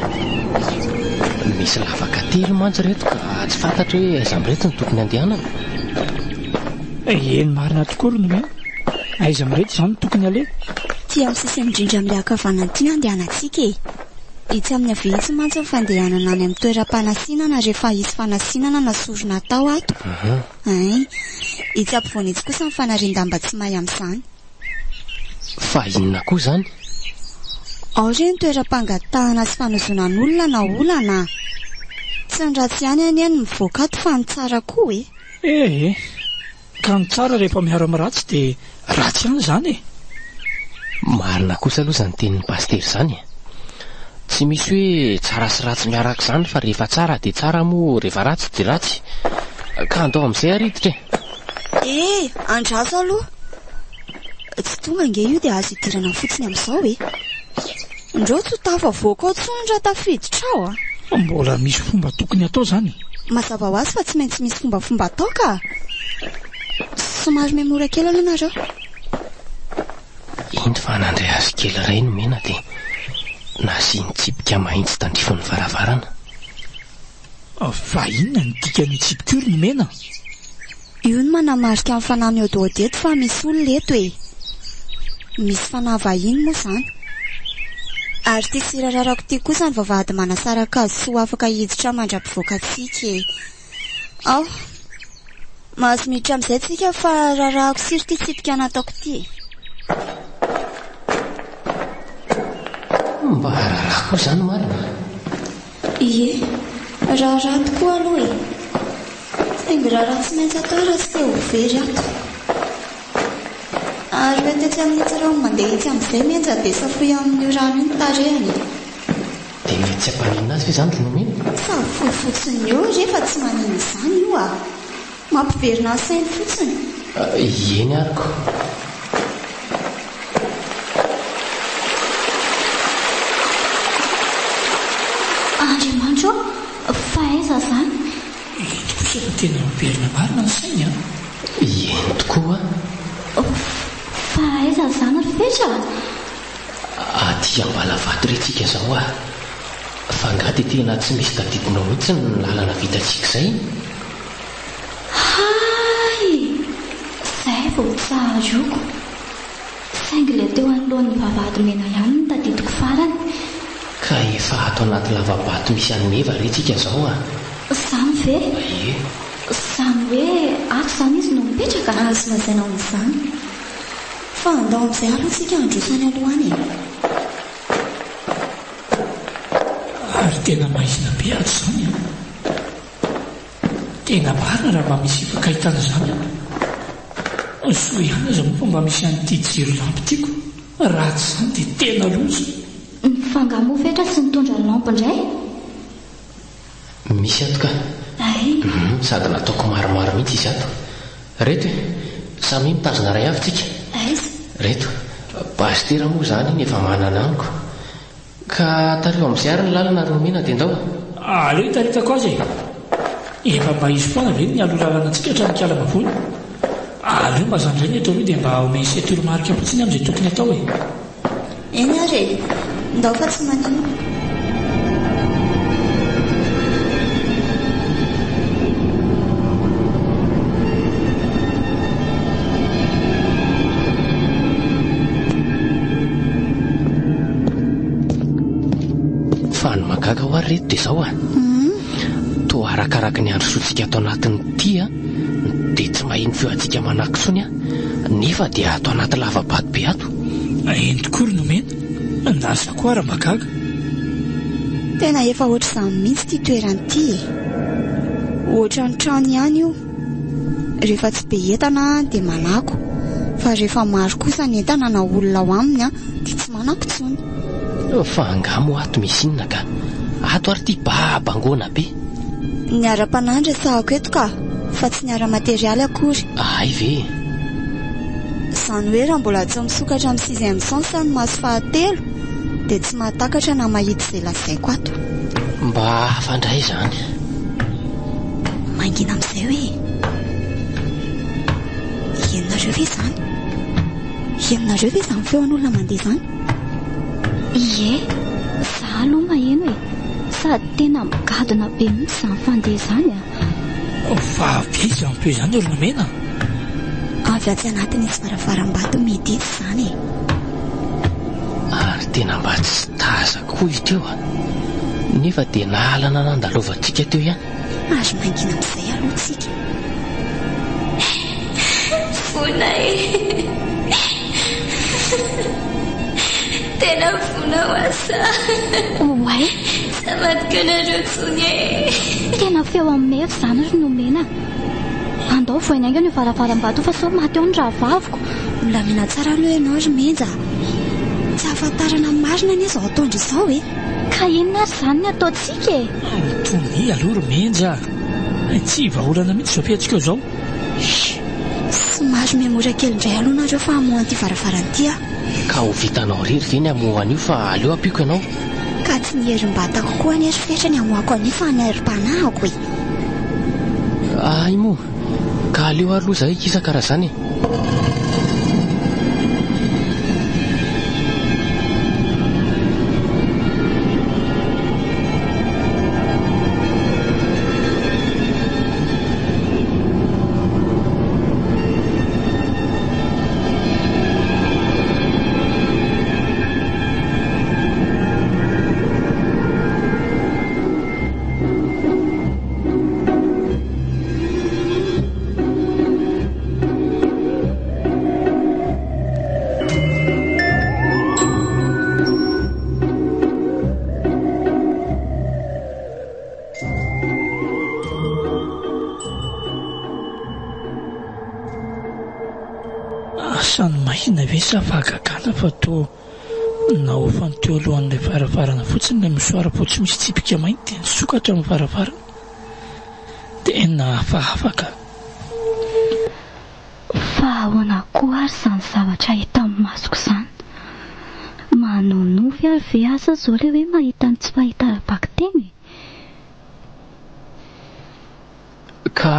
F: Misy lavaka telo mantsy ireto ka tsy fantatro hoe aiza amin'ireto no tokony handehanana.
G: Eny marina tokoa ry Nomena. Aiza amin'ireto izany no tokony haleha?
H: Ity amin'ny sisiny indrindra amin'ilay ankavanana ity no andehanantsika e! Itsy amin'ny havia itsy mantsy ny fandehanana any amin'ny toeram-panasinana rehefa hisy fanasinana na sorona atao ato. Ein. Itsy ampovoany itsy kosa ny fanarian-damba tsy may amin'izany.
F: Fa inona koa izany?
H: Ao re ny toeram-pangatahana sy fanozonan'olona na olana a! Tsy ny ratsy ihany anie no mivoaka ato fa ny tsara koa e!
G: Eh eh! Ka ny tsara rehefa miaro amin'ny ratsy dia ratsy ihany izany e!
F: Marina kosa aloha izany tenin'i Pasitera izany e! Tsy misy hoe tsara sy ratsy miaraka izany fa rehefa tsara dia tsara moa rehefa ratsy dia ratsy. Ka andao amin'izay ary hiditra e!
H: Eh! Andraso aloha! Tsy tonga ange io dia azo idirana fotsiny amin'izao e! Ndreo tsy ho tafavoaka ao intsony raha tafiditra ao a!
G: Mbola misy fomba tokony hatao izany e!
H: Mazava ho azy fa tsy maintsy misy fombafomba atao ka! Somary mihemora kely aloha nareo.
F: Indro fa nandray hazo kely iray nomena dia nasiany tsipika mahitsy tandrifin'ny varavarana.
G: Fa inona no dikan'io tsipika io ry nomena?
H: Io no manamarika ny fanahy mihaodihaody eto fa misy olona eto e! Misy fanahy vahiny moa izany. Ary ity sira rarako ity kosa ny vavahady manasaraka azy tsy ho afaka hiditra mandra-pivoaka antsika e! Ao! Mahazo miditra amin'izay tsika fa rarahako sira ity tsipika nataoko ity e!
F: Mba raharaha koa izany marina.
H: Ie, raharaha tokoa aloha e! Saingy raharaha tsy maintsy atao raha tsy te ho very ato. Ary ho ety etsy amin'itsy rano mandeha itsy amin'izay menja dia safoy amin'io rano io ny tarehiny e!
F: Dia mety tsy hampaninona azy ve izany ry Nomena?
H: Safoy fotsiny eo re fa tsy maninona izany io a! Mampiverina ny sainy fotsiny.
F: Eny ary ko.
E: Andriamanitra ô, fa aiza izany?
G: Eny kosa fa tena miverina marina ny sainy an!
F: Eny tokoa
E: an! Fa aiza izany ry Fetra a?
F: Aty Ambalavato re tsika izao a! Fa angaha dia tena tsy misy tadidinao mihitsy ny lalana vitantsika izay?
E: Hay! Izay vao tsaroako. Saingy ilay teo anoloan'ny vavahady mena ihany no tadidiko farany.
F: Ka efa ato anaty lava-bato misy an'i Meva re tsika izao a!
E: Izany ve?
F: Ie.
E: Izany hoe ato izany izy no mipetraka?
H: Azo lazaina ho izany. Fa andao amin'izay aloha tsika handroso any aloha any e!
G: Ary tena maizina be ato izany an! Tena marina raha mba misy ifankahitana izany ato. Soa ihany aza moa fa mba misy an'ity jiro lampy ity ko. Raha tsy izany dia tena loza.
E: Fa nga moa fetra tsy nitondra lampe indray?
F: Misy ato ka.
E: Ay.
F: Hum, sady nataoko maromaro mihitsy izy ato. Reto e, samia mitazona iray avy tsika.
E: Aiza?
F: Reto, Pasitera moa izany iny efa manana amiko. Ka tariho amin'izay ary ny lalana ry Nomena dia ndao.
G: Aleo hitaritako azy e! Efa mba izy foana ve no nialoha lalana antsika hatramin'ny Ikalamavony? Aleo mba za indray no eto aloha dia mba omeny se toromarika fotsiny amin'izay tokony atao e!
H: Eny ary e! Ndao fa tsy maninona.
F: Fa ny mahagaga hoa ry reto dia izao a! Toa arakaraky ny handrosoantsika ato anatin'ity a, dia tsy maheno feo antsika manaky intsony a, nefa dia ato anaty lava-bato be ato.
G: Eny tokoa ry Nomena, na za koa ara mba gaga.
H: Tena efa ohatr'izany mihitsy ity toerana ity e! Ohatran'ny trano ihany io. Rehefa tsy be entana dia manako, fa rehefa maro kosa ny entana na olona ao aminy dia tsy manako intsony.
F: Fa angaha moa ato misy inona ka? Ato ary ity babangoana be.
H: Ny ara-panahy no resahako eto ka, fa tsy ny ara-materialy akory.
F: Hay ve?
H: Izany hoe raha mbola tsy misokatra amin'ny sixième sens ny maso fahatelo dia tsy mahatakatra na mahita izay lazaiko ato.
F: Mba hafa indray izany.
H: Mangina amin'izay hoe Henonareo ve izany? Henonareo ve izany feon'olona mandeha izany?
E: Ie, za aloha maheno e! Sady tena migadona be mihitsy izany fandeha izany a!
G: Fa avy aiza izany feo izany ry Nomena?
H: Avy atsy anatin'itsy varavaram-bato mihidy itsy izany e!
F: Ary tena mba tsy tazako koa io teo a! Nefa dia nahalana nandalovantsika teo ihany.
H: Ary mangina amin'izay aloha tsika.
E: Fona e!
I: Tena mifona ho ahy sa.
E: Oay!
I: Tsy hamadika anareo intsony e!
E: Tena feo an'i Meva izany ry Nomena a! Andao vohaina haingana io varavaram-bato io fa sao maty ao ny rahavaviko.
H: Milamina tsara aloha ianao ry Menja a! Tsy ahafantarana ny marina anie izao ataon-dry izao e!
E: Ka inona ary izany ny ataontsika e?
G: Tonia aloha ry Menja a! Tsy vahaolana mihitsy izao fihetsikao izao.
H: Somary mihamora kely indray aloha nareo fa hamoha an'ity varavarana ity aho.
F: Ka ho vitanao irery ve ny hamoha an'io fa aleo ampiako ianao.
H: Ka tsy ny herim-batako koa anie ry Fetra ny hamohako an'io fa ny herim-panahiko e.
F: Hay moa, ka aleo ary aloha izahay hikisaka raha izany e.
G: Asa ny mahina ve sa fahagagana fa toa naofany teo alohan'ilay varavarana fotsiny ilay mosoara vao tsy misy tsipika mainty dia nisokatra ny varavarana. Tena hafahafa ka.
E: Fa ahoana koa ary izany zavatra hitan'ny masoko izany? Manonofy ary ve asa izao ilay hoe mahita ny tsy fahita ara-bakiteny e?
F: Ka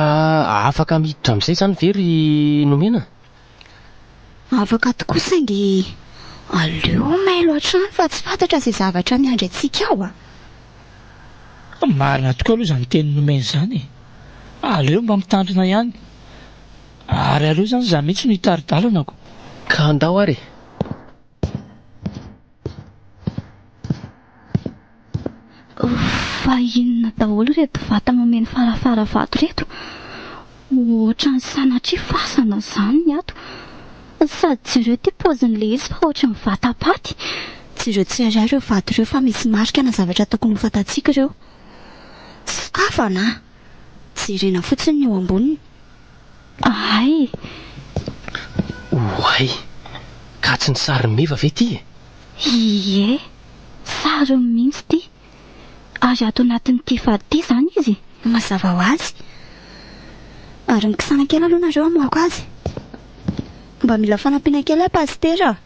F: afaka miditra amin'izay izany ve ry Nomena?
H: Afaka tokoa saingy aleo mailo hatrany fa tsy fantatra izay zavatra miandry antsika ao a!
G: Marina tokoa aloha izany teny nomena izany e! Aleo mba mitandrina ihany. Ary aleo izany izaho mihitsy no hitari-dalana ko!
F: Ka andao ary e!
E: Fa inona daholo ireto vata mameno farafara vato ireto? Ohatran'ny sanatria fasana izany ny ato. Sady jereo ity paozin'ilay izy fa ohatran'ny vata-paty.
H: Jereo tsirairay ireo vato ireo fa misy marika na zavatra tokony ho fantatsika ireo. Sokafana a! Jerena fotsiny ny eo amboniny.
E: Hay!
F: Oay! Ka tsy ny sarin'i Meva ve ity e?
E: Ie! Sariny mihitsy ity. Ary ato anatin'ity vato ity izany izy?
H: Mazava ho azy. Ary mikisana kely aloha nareo hamoahako azy. Mba mila fanampiana kely aho Pasitera a!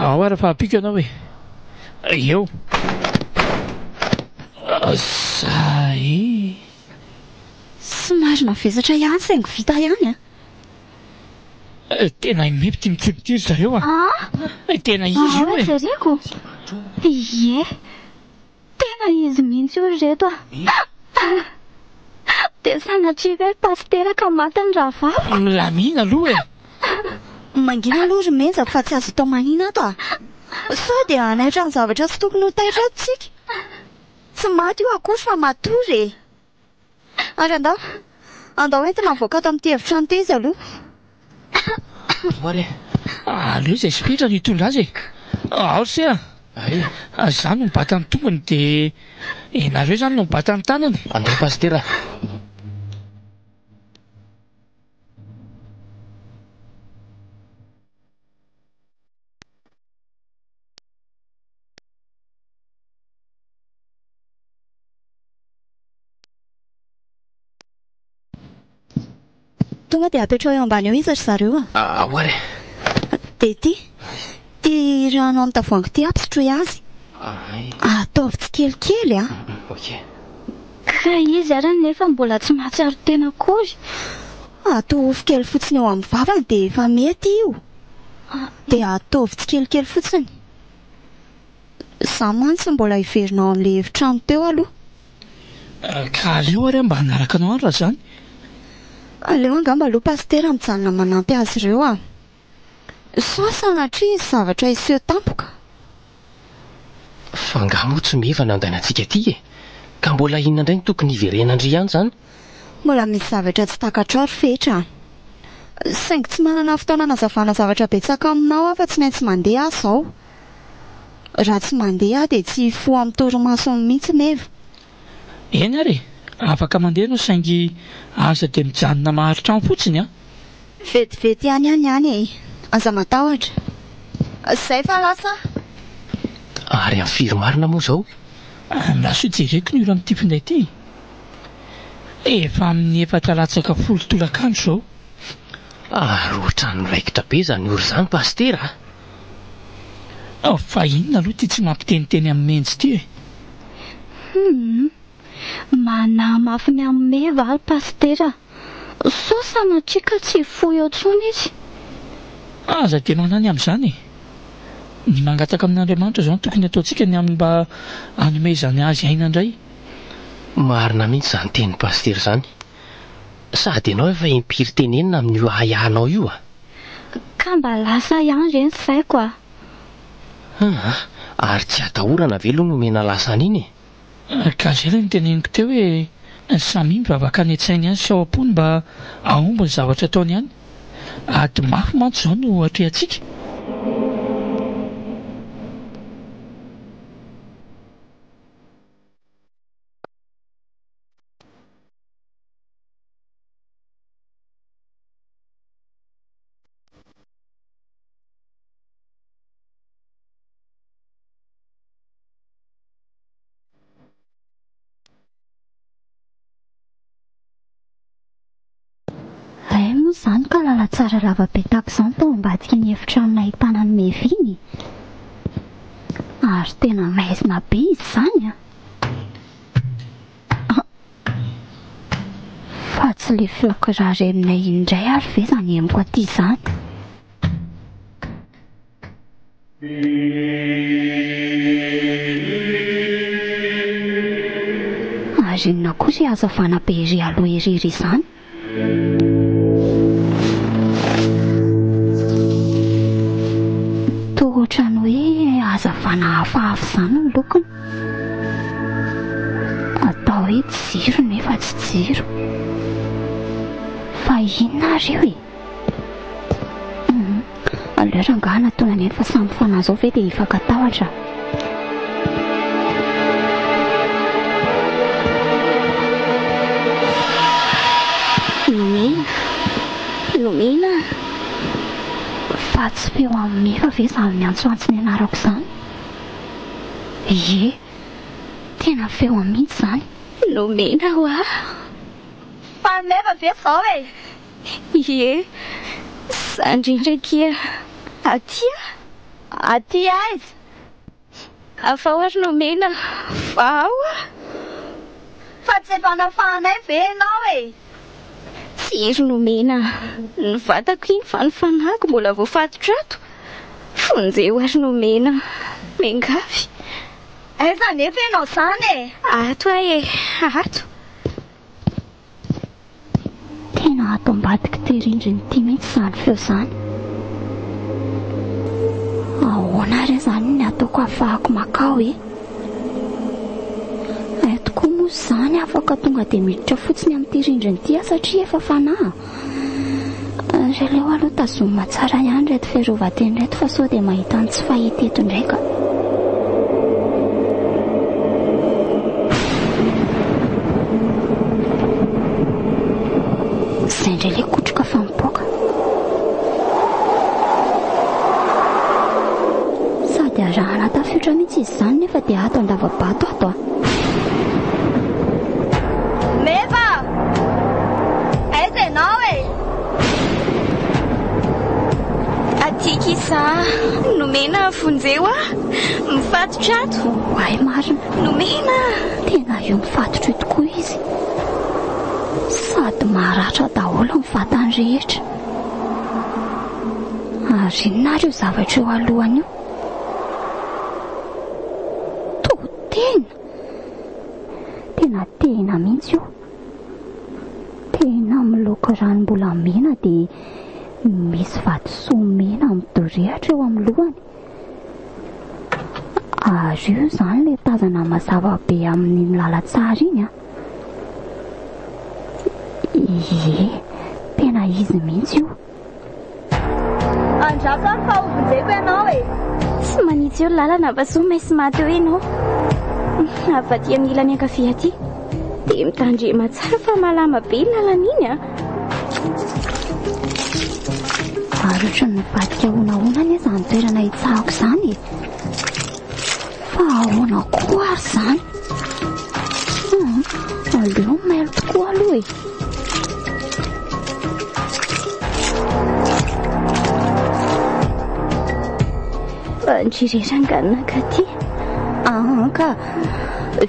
G: Ao ary fa ampiako ianao e! Eo! Zay!
H: Somary navesatra ihany saingy vita ihany a!
G: Tena imepy ity mikimpy ity ry zareo a! Tena izy io e!
E: Jereko! Ie! Tena izy mihitsy io ry reto a! Dia sanatria ve ry pasitera ka maty ny rahavaviko?
G: Milamina aloha e!
H: Mangina aloha ry Menja fa tsy azo atao mahina ato a! Sao dia hanaitra ny zavatra tsy tokony ho taitra ato tsika? Tsy maty io akory fa matory e! Ary andao, andao entina mivoaka ato amin'ity efitrano ity izy aloha.
F: Ao ary e.
G: Aleo izay sipitra no hitondra azy e. Ao ry se a. Izaho no mibata ny tongony dia ianareo izany no mibata ny tanany.
F: Andao pasitera.
H: Tonga dia apetraho eo ambany eo izy ry zareo a!
F: Ao ary e!
H: Dia ity, ity rano amin'ny tavoahangy ity ampisotroy azy. Ataovy tsikelikely a!
F: Ok.
E: Ka izy ary anefa mbola tsy mahatsiaro tena akory.
H: Atohofy kely fotsiny eo amin'ny vavany dia efa mety io. Dia ataovy tsikelikely fotsiny. Izaho mantsy mbola hiverina ao amin'ilay efitrano teo aloha.
G: Ka aleo ary aho mba hanaraka anao any raha izany.
H: Aleo angamba aloha Pasitera mijanona manampy azy ireo a! Sao sanatria hisy zavatra hiseho tampoka.
F: Fa angaha moa tsy meva ny andainantsika aty e? Ka mbola inona indray no tokony hiverenan-dry ihany izany?
H: Mbola misy zavatra tsy takatrao ry Fetra a! Saingy tsy manana fotoana hanazavana zavatra betsaka aminao aho fa tsy maintsy mandeha aho izao. Raha tsy mandeha aho dia tsy hifoha amin'ny torimasony mihitsy Meva.
G: Eny ary e! Afaka mandeha ianao saingy aza dia mijanona maharitra any fotsiny an!
H: Vetivety ihany aho niany e! Aza matahotra. Izay fa lasa aho.
F: Ary amin'ny firy marina moa izao?
G: Andraso hijereko ny ora amin'ity finday ity. Efa amin'ny 3:50 tolakandro izao.
F: Ary ohatran'ny raikitra be izany ora izany Pasitera a!
G: Fa inona aloha ity tsy mampiteniteny amin'i Menjy ity e?
E: Humm. Manahy mafy ny amin'i Meva aho ry Pasitera a! Sao sanatria ka tsy hifoha eo intsony izy?
G: Aza dia manahy ny amin'izany e! Ny mangataka amin'Andriamanitra izao no tokony hataontsika ny amin'ny mba hanomezany azy aina indray.
F: Marina mihitsy izany tenin'i Pasitera izany. Sady ianao efa impiry tenenina amin'io ahiahinao io a!
E: Ka mba lasa ihany re ny saiko a!
F: Aa! Ary tsy atahorana ve aloha ny omena lasa an'iny e?
G: Ka izay ilay noteneniko teo hoe samia mivavaka any an-tsainy any sy ao am-pony mba hahomby ny zavatra ataony any. Ady mafy mantsy izao no atrehantsika.
E: Hay moa izany ka lalantsara lava be tahaka izao no tao ambadiky ny efitrano nahitana an'i Mevy iny e! Ary tena maizina be izy izany an! Fa tsy ilay feon-kiraro renonay iny indray ary ve izany henoko aty izany? Ary inona koa ry hazavana be ery aloha ery ery izany? Toa ohatran'ny hoe hazavana hafahafa izany ny lokony. Atao hoe jiro nefa tsy jiro. Fa inona ary io e? Hum, aleo rangahy hanatona an'i Neny fa samy fanahy izao ve dia hifankatahotra? Nomena, nomena Fa tsy feo an'i Meva ve izany miantsoantso ny anarako izany? Ie, tena feo an'i mihitsy izany. Nomena hoa.
H: Fa Meva ve izao e?
I: Ie, za indrindra akia. Aty a!
H: Aty aiza?
I: Afaho ary nomena fa ao a!
H: Fa tsy efa nafahanay ve ianao e?
I: Tsy ry nomena a! Ny vatako iny fa ny fanahiko mbola voafatotra ato. Vonjeo ary nomena a! Miangavy.
H: Aiza anefa ianao izany e?
I: Ato aho e! Ato.
E: Tena ato ambadik'ity rindrina ity mihitsy izany feo izany. Ahoana ary izany ny ataoko hahafahako makao e? Hay tokoa moa izany afaka tonga dia miditra fotsiny amin'ity rindrina ity aho satria efa fanahy. Ry aleo aloha tazomina tsara ihany ireto fiarovan-tena ireto fa sao dia mahita ny tsy fahita eto indray ka. Izay indray ilay kotroka fa mipoaka. Sady arahana tafiotra mihitsy izy izany nefa dia ato an-dava-bato ato a.
H: Meva! Aiza ianao e?
I: Aty kisa Nomena vonjeo aho Mifatotra ato.
E: Oay marina.
I: Nomena.
E: Tena io mifatotra io tokoa izy. Sady maratra daholo ny vatany rehetra. Ary inona ary io zavatra eo alohany io? Toa tena. Tena tena mihitsy io. Tena miloko ranom-bolamena dia misy vatosoa mena midorehitra eo amin'ny lohany. Ary io izany ilay tazana mazava be amin'iny lalantsara iny an. Ie, tena izy mihitsy io.
H: Andraso ary fa hovonjeko ianao e!
E: Tsy manitsy eo ny lalana fa soa may sy maty eo ianao. Avy aty amin'ny ilany ankavia aty. Dia mitandrema tsara fa malama be iny lalana iny a!
H: Ary ohatran'ny mivadika honahona anie izany toerana hitsahako izany e! Fa ahoana koa ary izany? Hum, aleo mailo tokoa aloha e!
E: Ndry re rangahy nankaty.
H: Aa ka!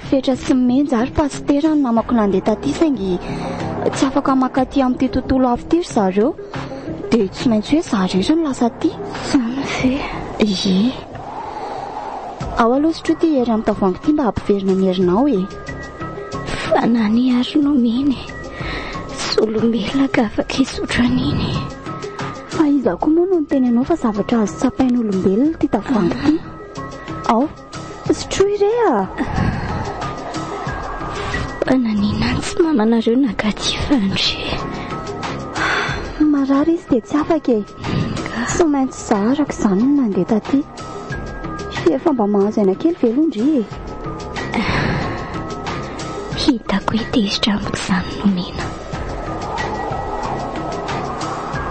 H: Fetra sy Menja ary Pasitera no namako nandeha taty saingy tsy afaka mankaty amin'ity tontolo avo ity ry zareo dia tsy maintsy hoe za irery no lasa aty.
E: Izany ve?
H: Ie. Ao aloha sotroy ity hery amin'ny tavoahangy ity mba hampiverina ny herinao e.
E: Fa na ny ary nomeny e. Tsy olombelona ka afaka hisotro an'iny.
H: Fa iza koa moa no niteny anao fa zavatra azo tsapain'olombelona ity tavoahangy ity? Ao. Sotroy re a!
E: Fa naninona no tsy mamanareo nakaty fandry?
H: Marary izy dia tsy afaka e! Tsy maintsy za araka izany no nandeha taty. Efa mba mahazo aina kely ve aloha ndry e?
E: Hitako hoe tezitra amiko izany nomena.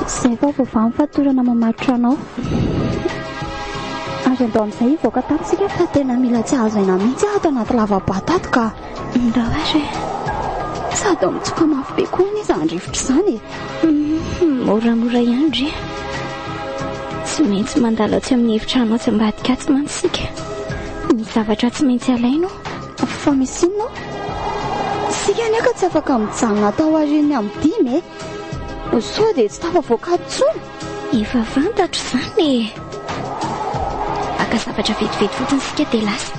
H: Izay vao voavaha ny fatorana mamatotra anao. Ary andao amin'izay hivoaka tato isika fa tena mila tsy azo aina mihitsy aho ato anaty lava-bato ato ka.
E: Ndao ary e.
H: Sady mitsoka mafy be koa anie izany rivotra izany e.
E: Moramora ihany ndry. Tsy maintsy mandalo atsy amin'ny efitrano atsy ambadika atsy mantsy isika. Misy zavatra tsy maintsy alaina ao.
H: Fa misy inona ao? Isika anie ka tsy afaka mijanona ato aorian'ny amin'ny dimy e. Sao dia tsy tafavoaka ato intsony?
E: Efa fantatro izany e. Haka zavatra vetivety fotsiny isika dia lasa.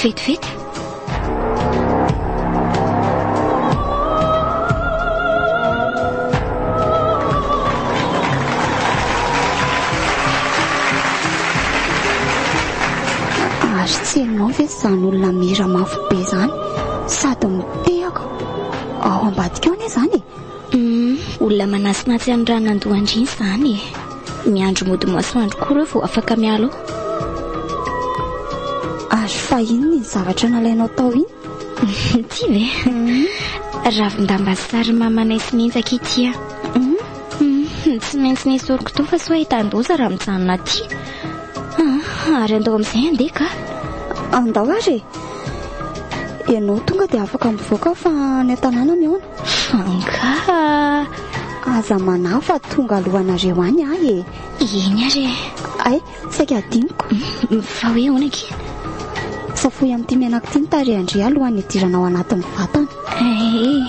E: Vetivety.
H: Ary tsy henonao ve izany olona mihira mafy be izany sady mitehaka ao ambadika ao anie izany e?
E: Humm, olona manasinatsy an'i Ranandohandriana izany e. Miandry mody masoandro koa ireo vao afaka miala ao.
H: Ary fa inona iny zavatra nalainao tao iny?
E: Ity ve? Ravin-damba sary mamanay sy menjaka ity a. Humm, tsy maintsy nesoriko tao fa sao ahitan-doza raha mijanona aty. Ary andao amin'izay handeha ka.
H: Andao ary e. Ianao tonga dia afaka mivoaka fa any an-tanàna mihaona.
E: Fa angaha.
H: Aza manahy fa tonga alohanareo any aho e.
E: Eny ary e.
H: Hay, saika hadinoko.
E: Fa hoe ahoana akia?
H: Safoy amin'ity menaka ity ny tarehin-dry alohan'ny hidirana ao anatin'ny vatana.
E: Ee.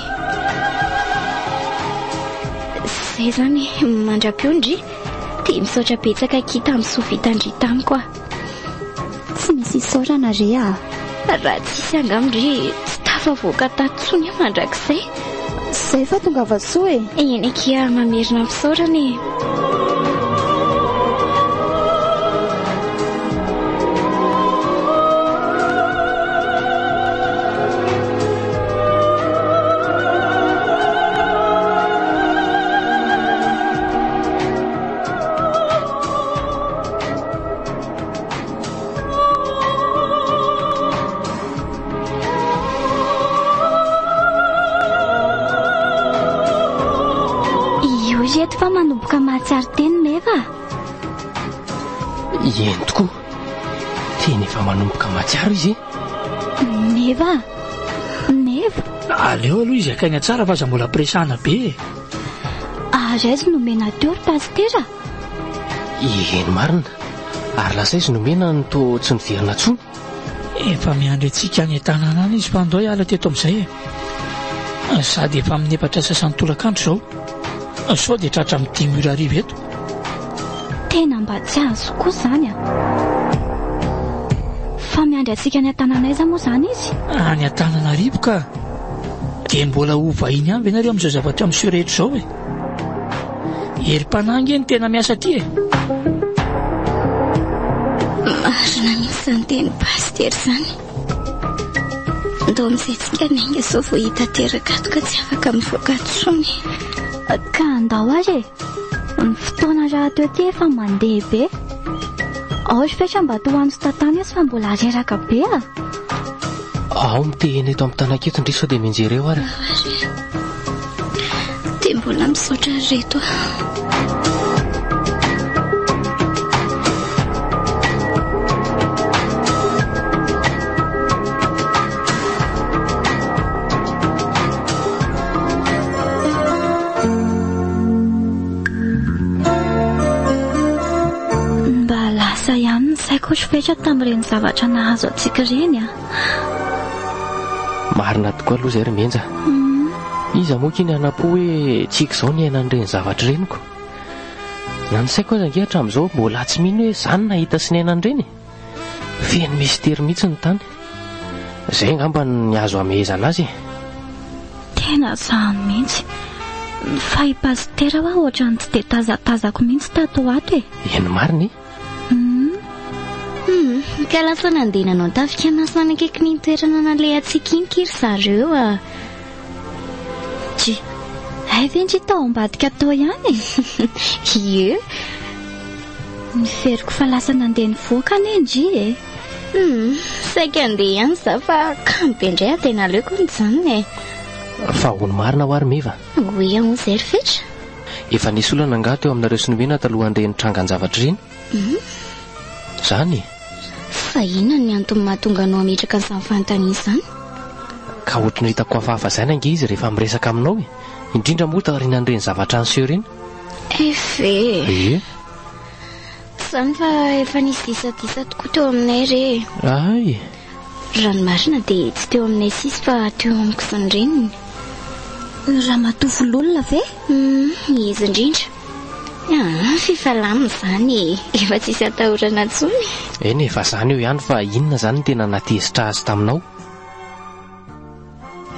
E: Izay izany, mandra-peo ndry. Dia misaotra betsaka akia tamin'ny soa vitan-dry tamiko ah.
H: Tsy misy isaorana re ah.
E: Raha tsisy angamba ndry tsy tafavoaka tato intsony aho mandrakizay.
H: Zay fa tongava soa e.
E: Eny akia mamerina ny fisaorana e. Io ireto fa manomboka mahatsiaro teny Meva a!
F: Eny tokoa, tena efa manomboka mahatsiaro izy e!
E: Meva a! Meva!
G: Aleo aloha izy haka aina tsara fa aza mbola ampiresahana be e!
E: Ary aiza no nomena teo ry Pasitera?
F: Eny marina. Ary lasa aiza nomena no toa tsy niverina intsony?
G: Efa miandry antsika any an-tanàna any izy fa andao hiala teto amin'izay e. Sady efa amin'ny efatra sasany tolakandro izao. Sao dia tratra amin'ny dimy ora hariva eto.
E: Tena mba tsy azo koa izany an! Fa miandry antsika any an-tanàna aiza moa izany izy?
G: Any Antananarivo ka! Dia mbola ho vahiny ihany ve nareo amin'izao zavatra miseho rehetra izao e? Herim-panahy ange no tena miasa aty e!
E: Marina mihitsy izany tenin'i Pasitera izany. Ndao amin'izay tsika miainga sao vao hita teraka ato ka tsy afaka mivoaka intsony. Ka andao ary e! Ny fotoana rahateo ity efa mandeha be. Ao ry Fetra mba tohano sy tantano izy fa mbola reraka be a!
F: Ao mitehina eto amin'ny tanako eto ndry sao dia mianjera eo ary.
E: Dia mbola misaotra ry reto a. Mba lasa ihany ny saiko ry Fetra tamin'ireny zavatra nahazo antsika ireny a.
F: Marina tokoa aloha izay ry Menja. Iza moa ky ny hanam-po hoe tsika izao niaina an'ireny zavatra ireny ko. Na ny saiko aza ange hatramin'izao mbola tsy mino hoe izaho no nahita sy niaina an'ireny e. Feno mistery mihitsy ny tany. Izay angamba ny azo hamehezana azy e.
E: Tena izany mihitsy. Fa i Pasitera hoa ohatran'ny tsy dia tazatazako mihitsy tato ho ato e.
F: Eny marina e.
E: Hum.
I: Hum, ka lasa nandeha nanao tafika masina akaikin'iny toerana nalehantsika iny ky ry zareo a.
E: Dry, hay ve ndry tao ambadika tao ihany e?
I: Ie.
E: Niveriko fa lasa nandeha nivoaka anie ndry e.
I: Hum, saika handeha ihany za fa kamo be indray aho dia naleoko nijanona e.
F: Fa ahoana marina hoa ry Meva?
I: Hoe ahoana izay ry Fetra?
F: Efa nisy olana angaha teo aminareo sy Nomena talohan'ireny trangan-javatra ireny?
I: Hum.
F: Izany e?
I: Fa inona ny antony mahatonga anao hametraka an'izany fanontaniana izany?
F: Ka ohatry ny hitako hafahafa izany ange izy rehefa miresaka aminao e! Indrindra moa taorianan'ireny zavatra niseho ireny.
I: Efa e!
F: Ie.
I: Tsy izany fa efa nisy disadisa tokoa teo aminay re e!
F: Hay!
I: Raha ny marina dia tsy teo aminay sisa fa teo amiko sy ny reniny.
E: Ramatoa Vololona ve?
I: Hum, izy indrindra. Ah, f'efa lamina izany e! Efa tsisy atahorana intsony.
F: Eny e, fa izany eo ihany fa inona izany no tena nahatezitra azy taminao?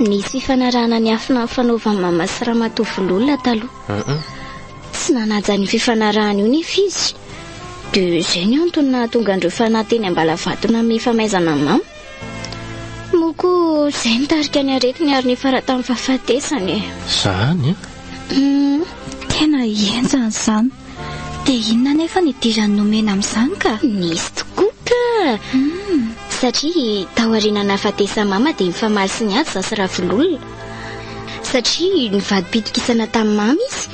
I: Nisy fifanarahana niafina nifanaovan'i Mama sy Ramatoa Vololona taloha. Tsy nanaja an'io fifanarahana io nefa izy. Dia izay ny antony nahatonga an'ireo fanahy teny Ambalavato nanome famaizana an'i Mama. Moa koa izay nitarika ny aretiny ary niafara tamin'ny fahafatesany e.
F: Izany an?
E: Tena henjana izany. Dia inona anefa ny idiran'ny nomena amin'izany ka?
I: Nisy tokoa ka! Satria taoriana nahafatesan'i Mama dia nifamaly sy niady izaho sy Ravololona. Satria nivadi-pitokisana tamin'i Mama izy.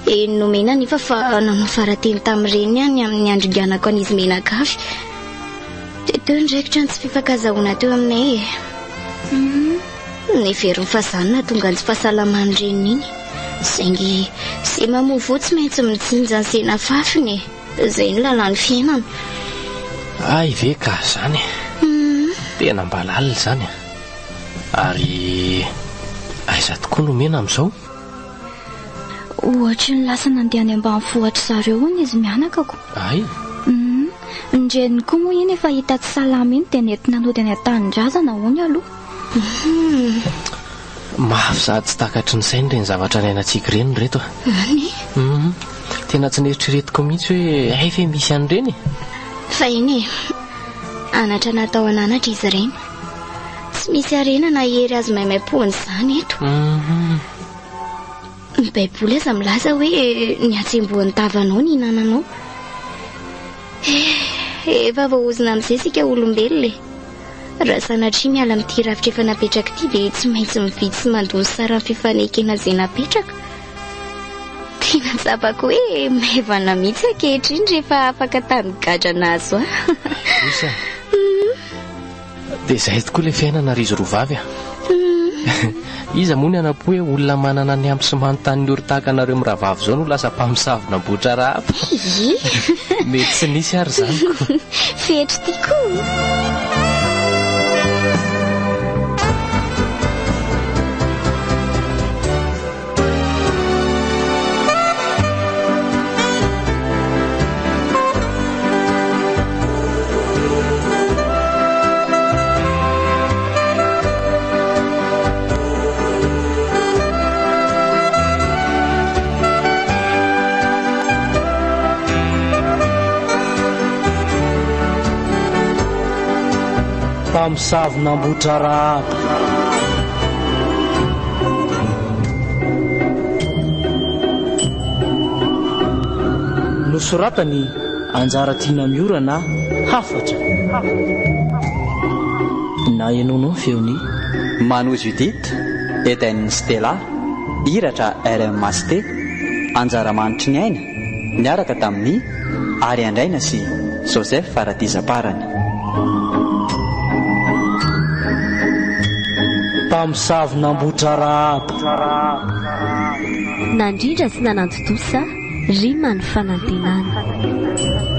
I: Dia nomena anefa fa nanao fara-teny tamin'ny reniny aho ny amin'ny handringanako an'izy mianakavy. Dia teo niraikitra ny tsy fifankazahoana teo aminay e. Neveriny fa izany nahatonga ny tsy fahasalaman'ny reniny iny. Saingy izay mamoa voa tsy maintsy mijinja an'izay nafafiny e. Izay no lalàn'ny fiainana.
F: Hay ve ka izany e. Tena mba lalina izany a. Ary aiza tokoa no omena amin'izao?
E: Ohatry ny lasa nandeha any ambanivohitra zareo hono izy mianakako.
F: Hay?
E: Ny reniny koa moa iny efa hita tsy salama iny dia nentina nody any an-tanindrazana hono aloha.
F: Mafy sady tsy takatry ny saina ireny zavatra niainantsika ireny ry reto a.
I: Any e?
F: Hum, tena tsy neritreretiko mihitsy hoe hay ve misy an'ireny e.
I: Fa eny e, anatra natao hananatra izy ireny. Tsy misy harena na hery azo maimaimpoana izany eto.
F: Hum.
I: Ny Baiboly aza milaza hoe ny hatsembohan'ny tavanao ny hinananao. Eh, efa voaozona amin'izay isika olombelona e. Raha sanatria miala amin'ity rafitra efa napetraka ity dia tsy maintsy mividy sy mandoa ny saran'ny fifanekena izay napetraka. Tena tsapako hoe maivana mihitsy ankehitriny rehefa afaka tamin'ny gadra nahazo ahy.
F: Kosa. Dia izay tokoa ilay fiainana ry izy roa vavy a. Iza moa ny hanam-po hoe olona manana ny ampy sy manontany ny ory tahaka anareo mirahavavy izao no lasa mpamosavy namboatra rahaba?
I: Ie.
F: Mety tsy nisy ary izany ko.
I: Fetry ty ko.
C: Mpamosavy namboatra rahaba. Nosoratany Anjara Tiana Miora na Hafatra. Na henoinao ny feon'i.
D: Mano Judith, Eden Stella, Iratra RMAST, Anjara Manitry ny Aina, niaraka tamin'i Ary Andraina sy Joseph Faratizaparany.
C: Mpamosavy nambotrarahaba.
A: Nandrindra sy nanantontosa Rima ny fanantenana.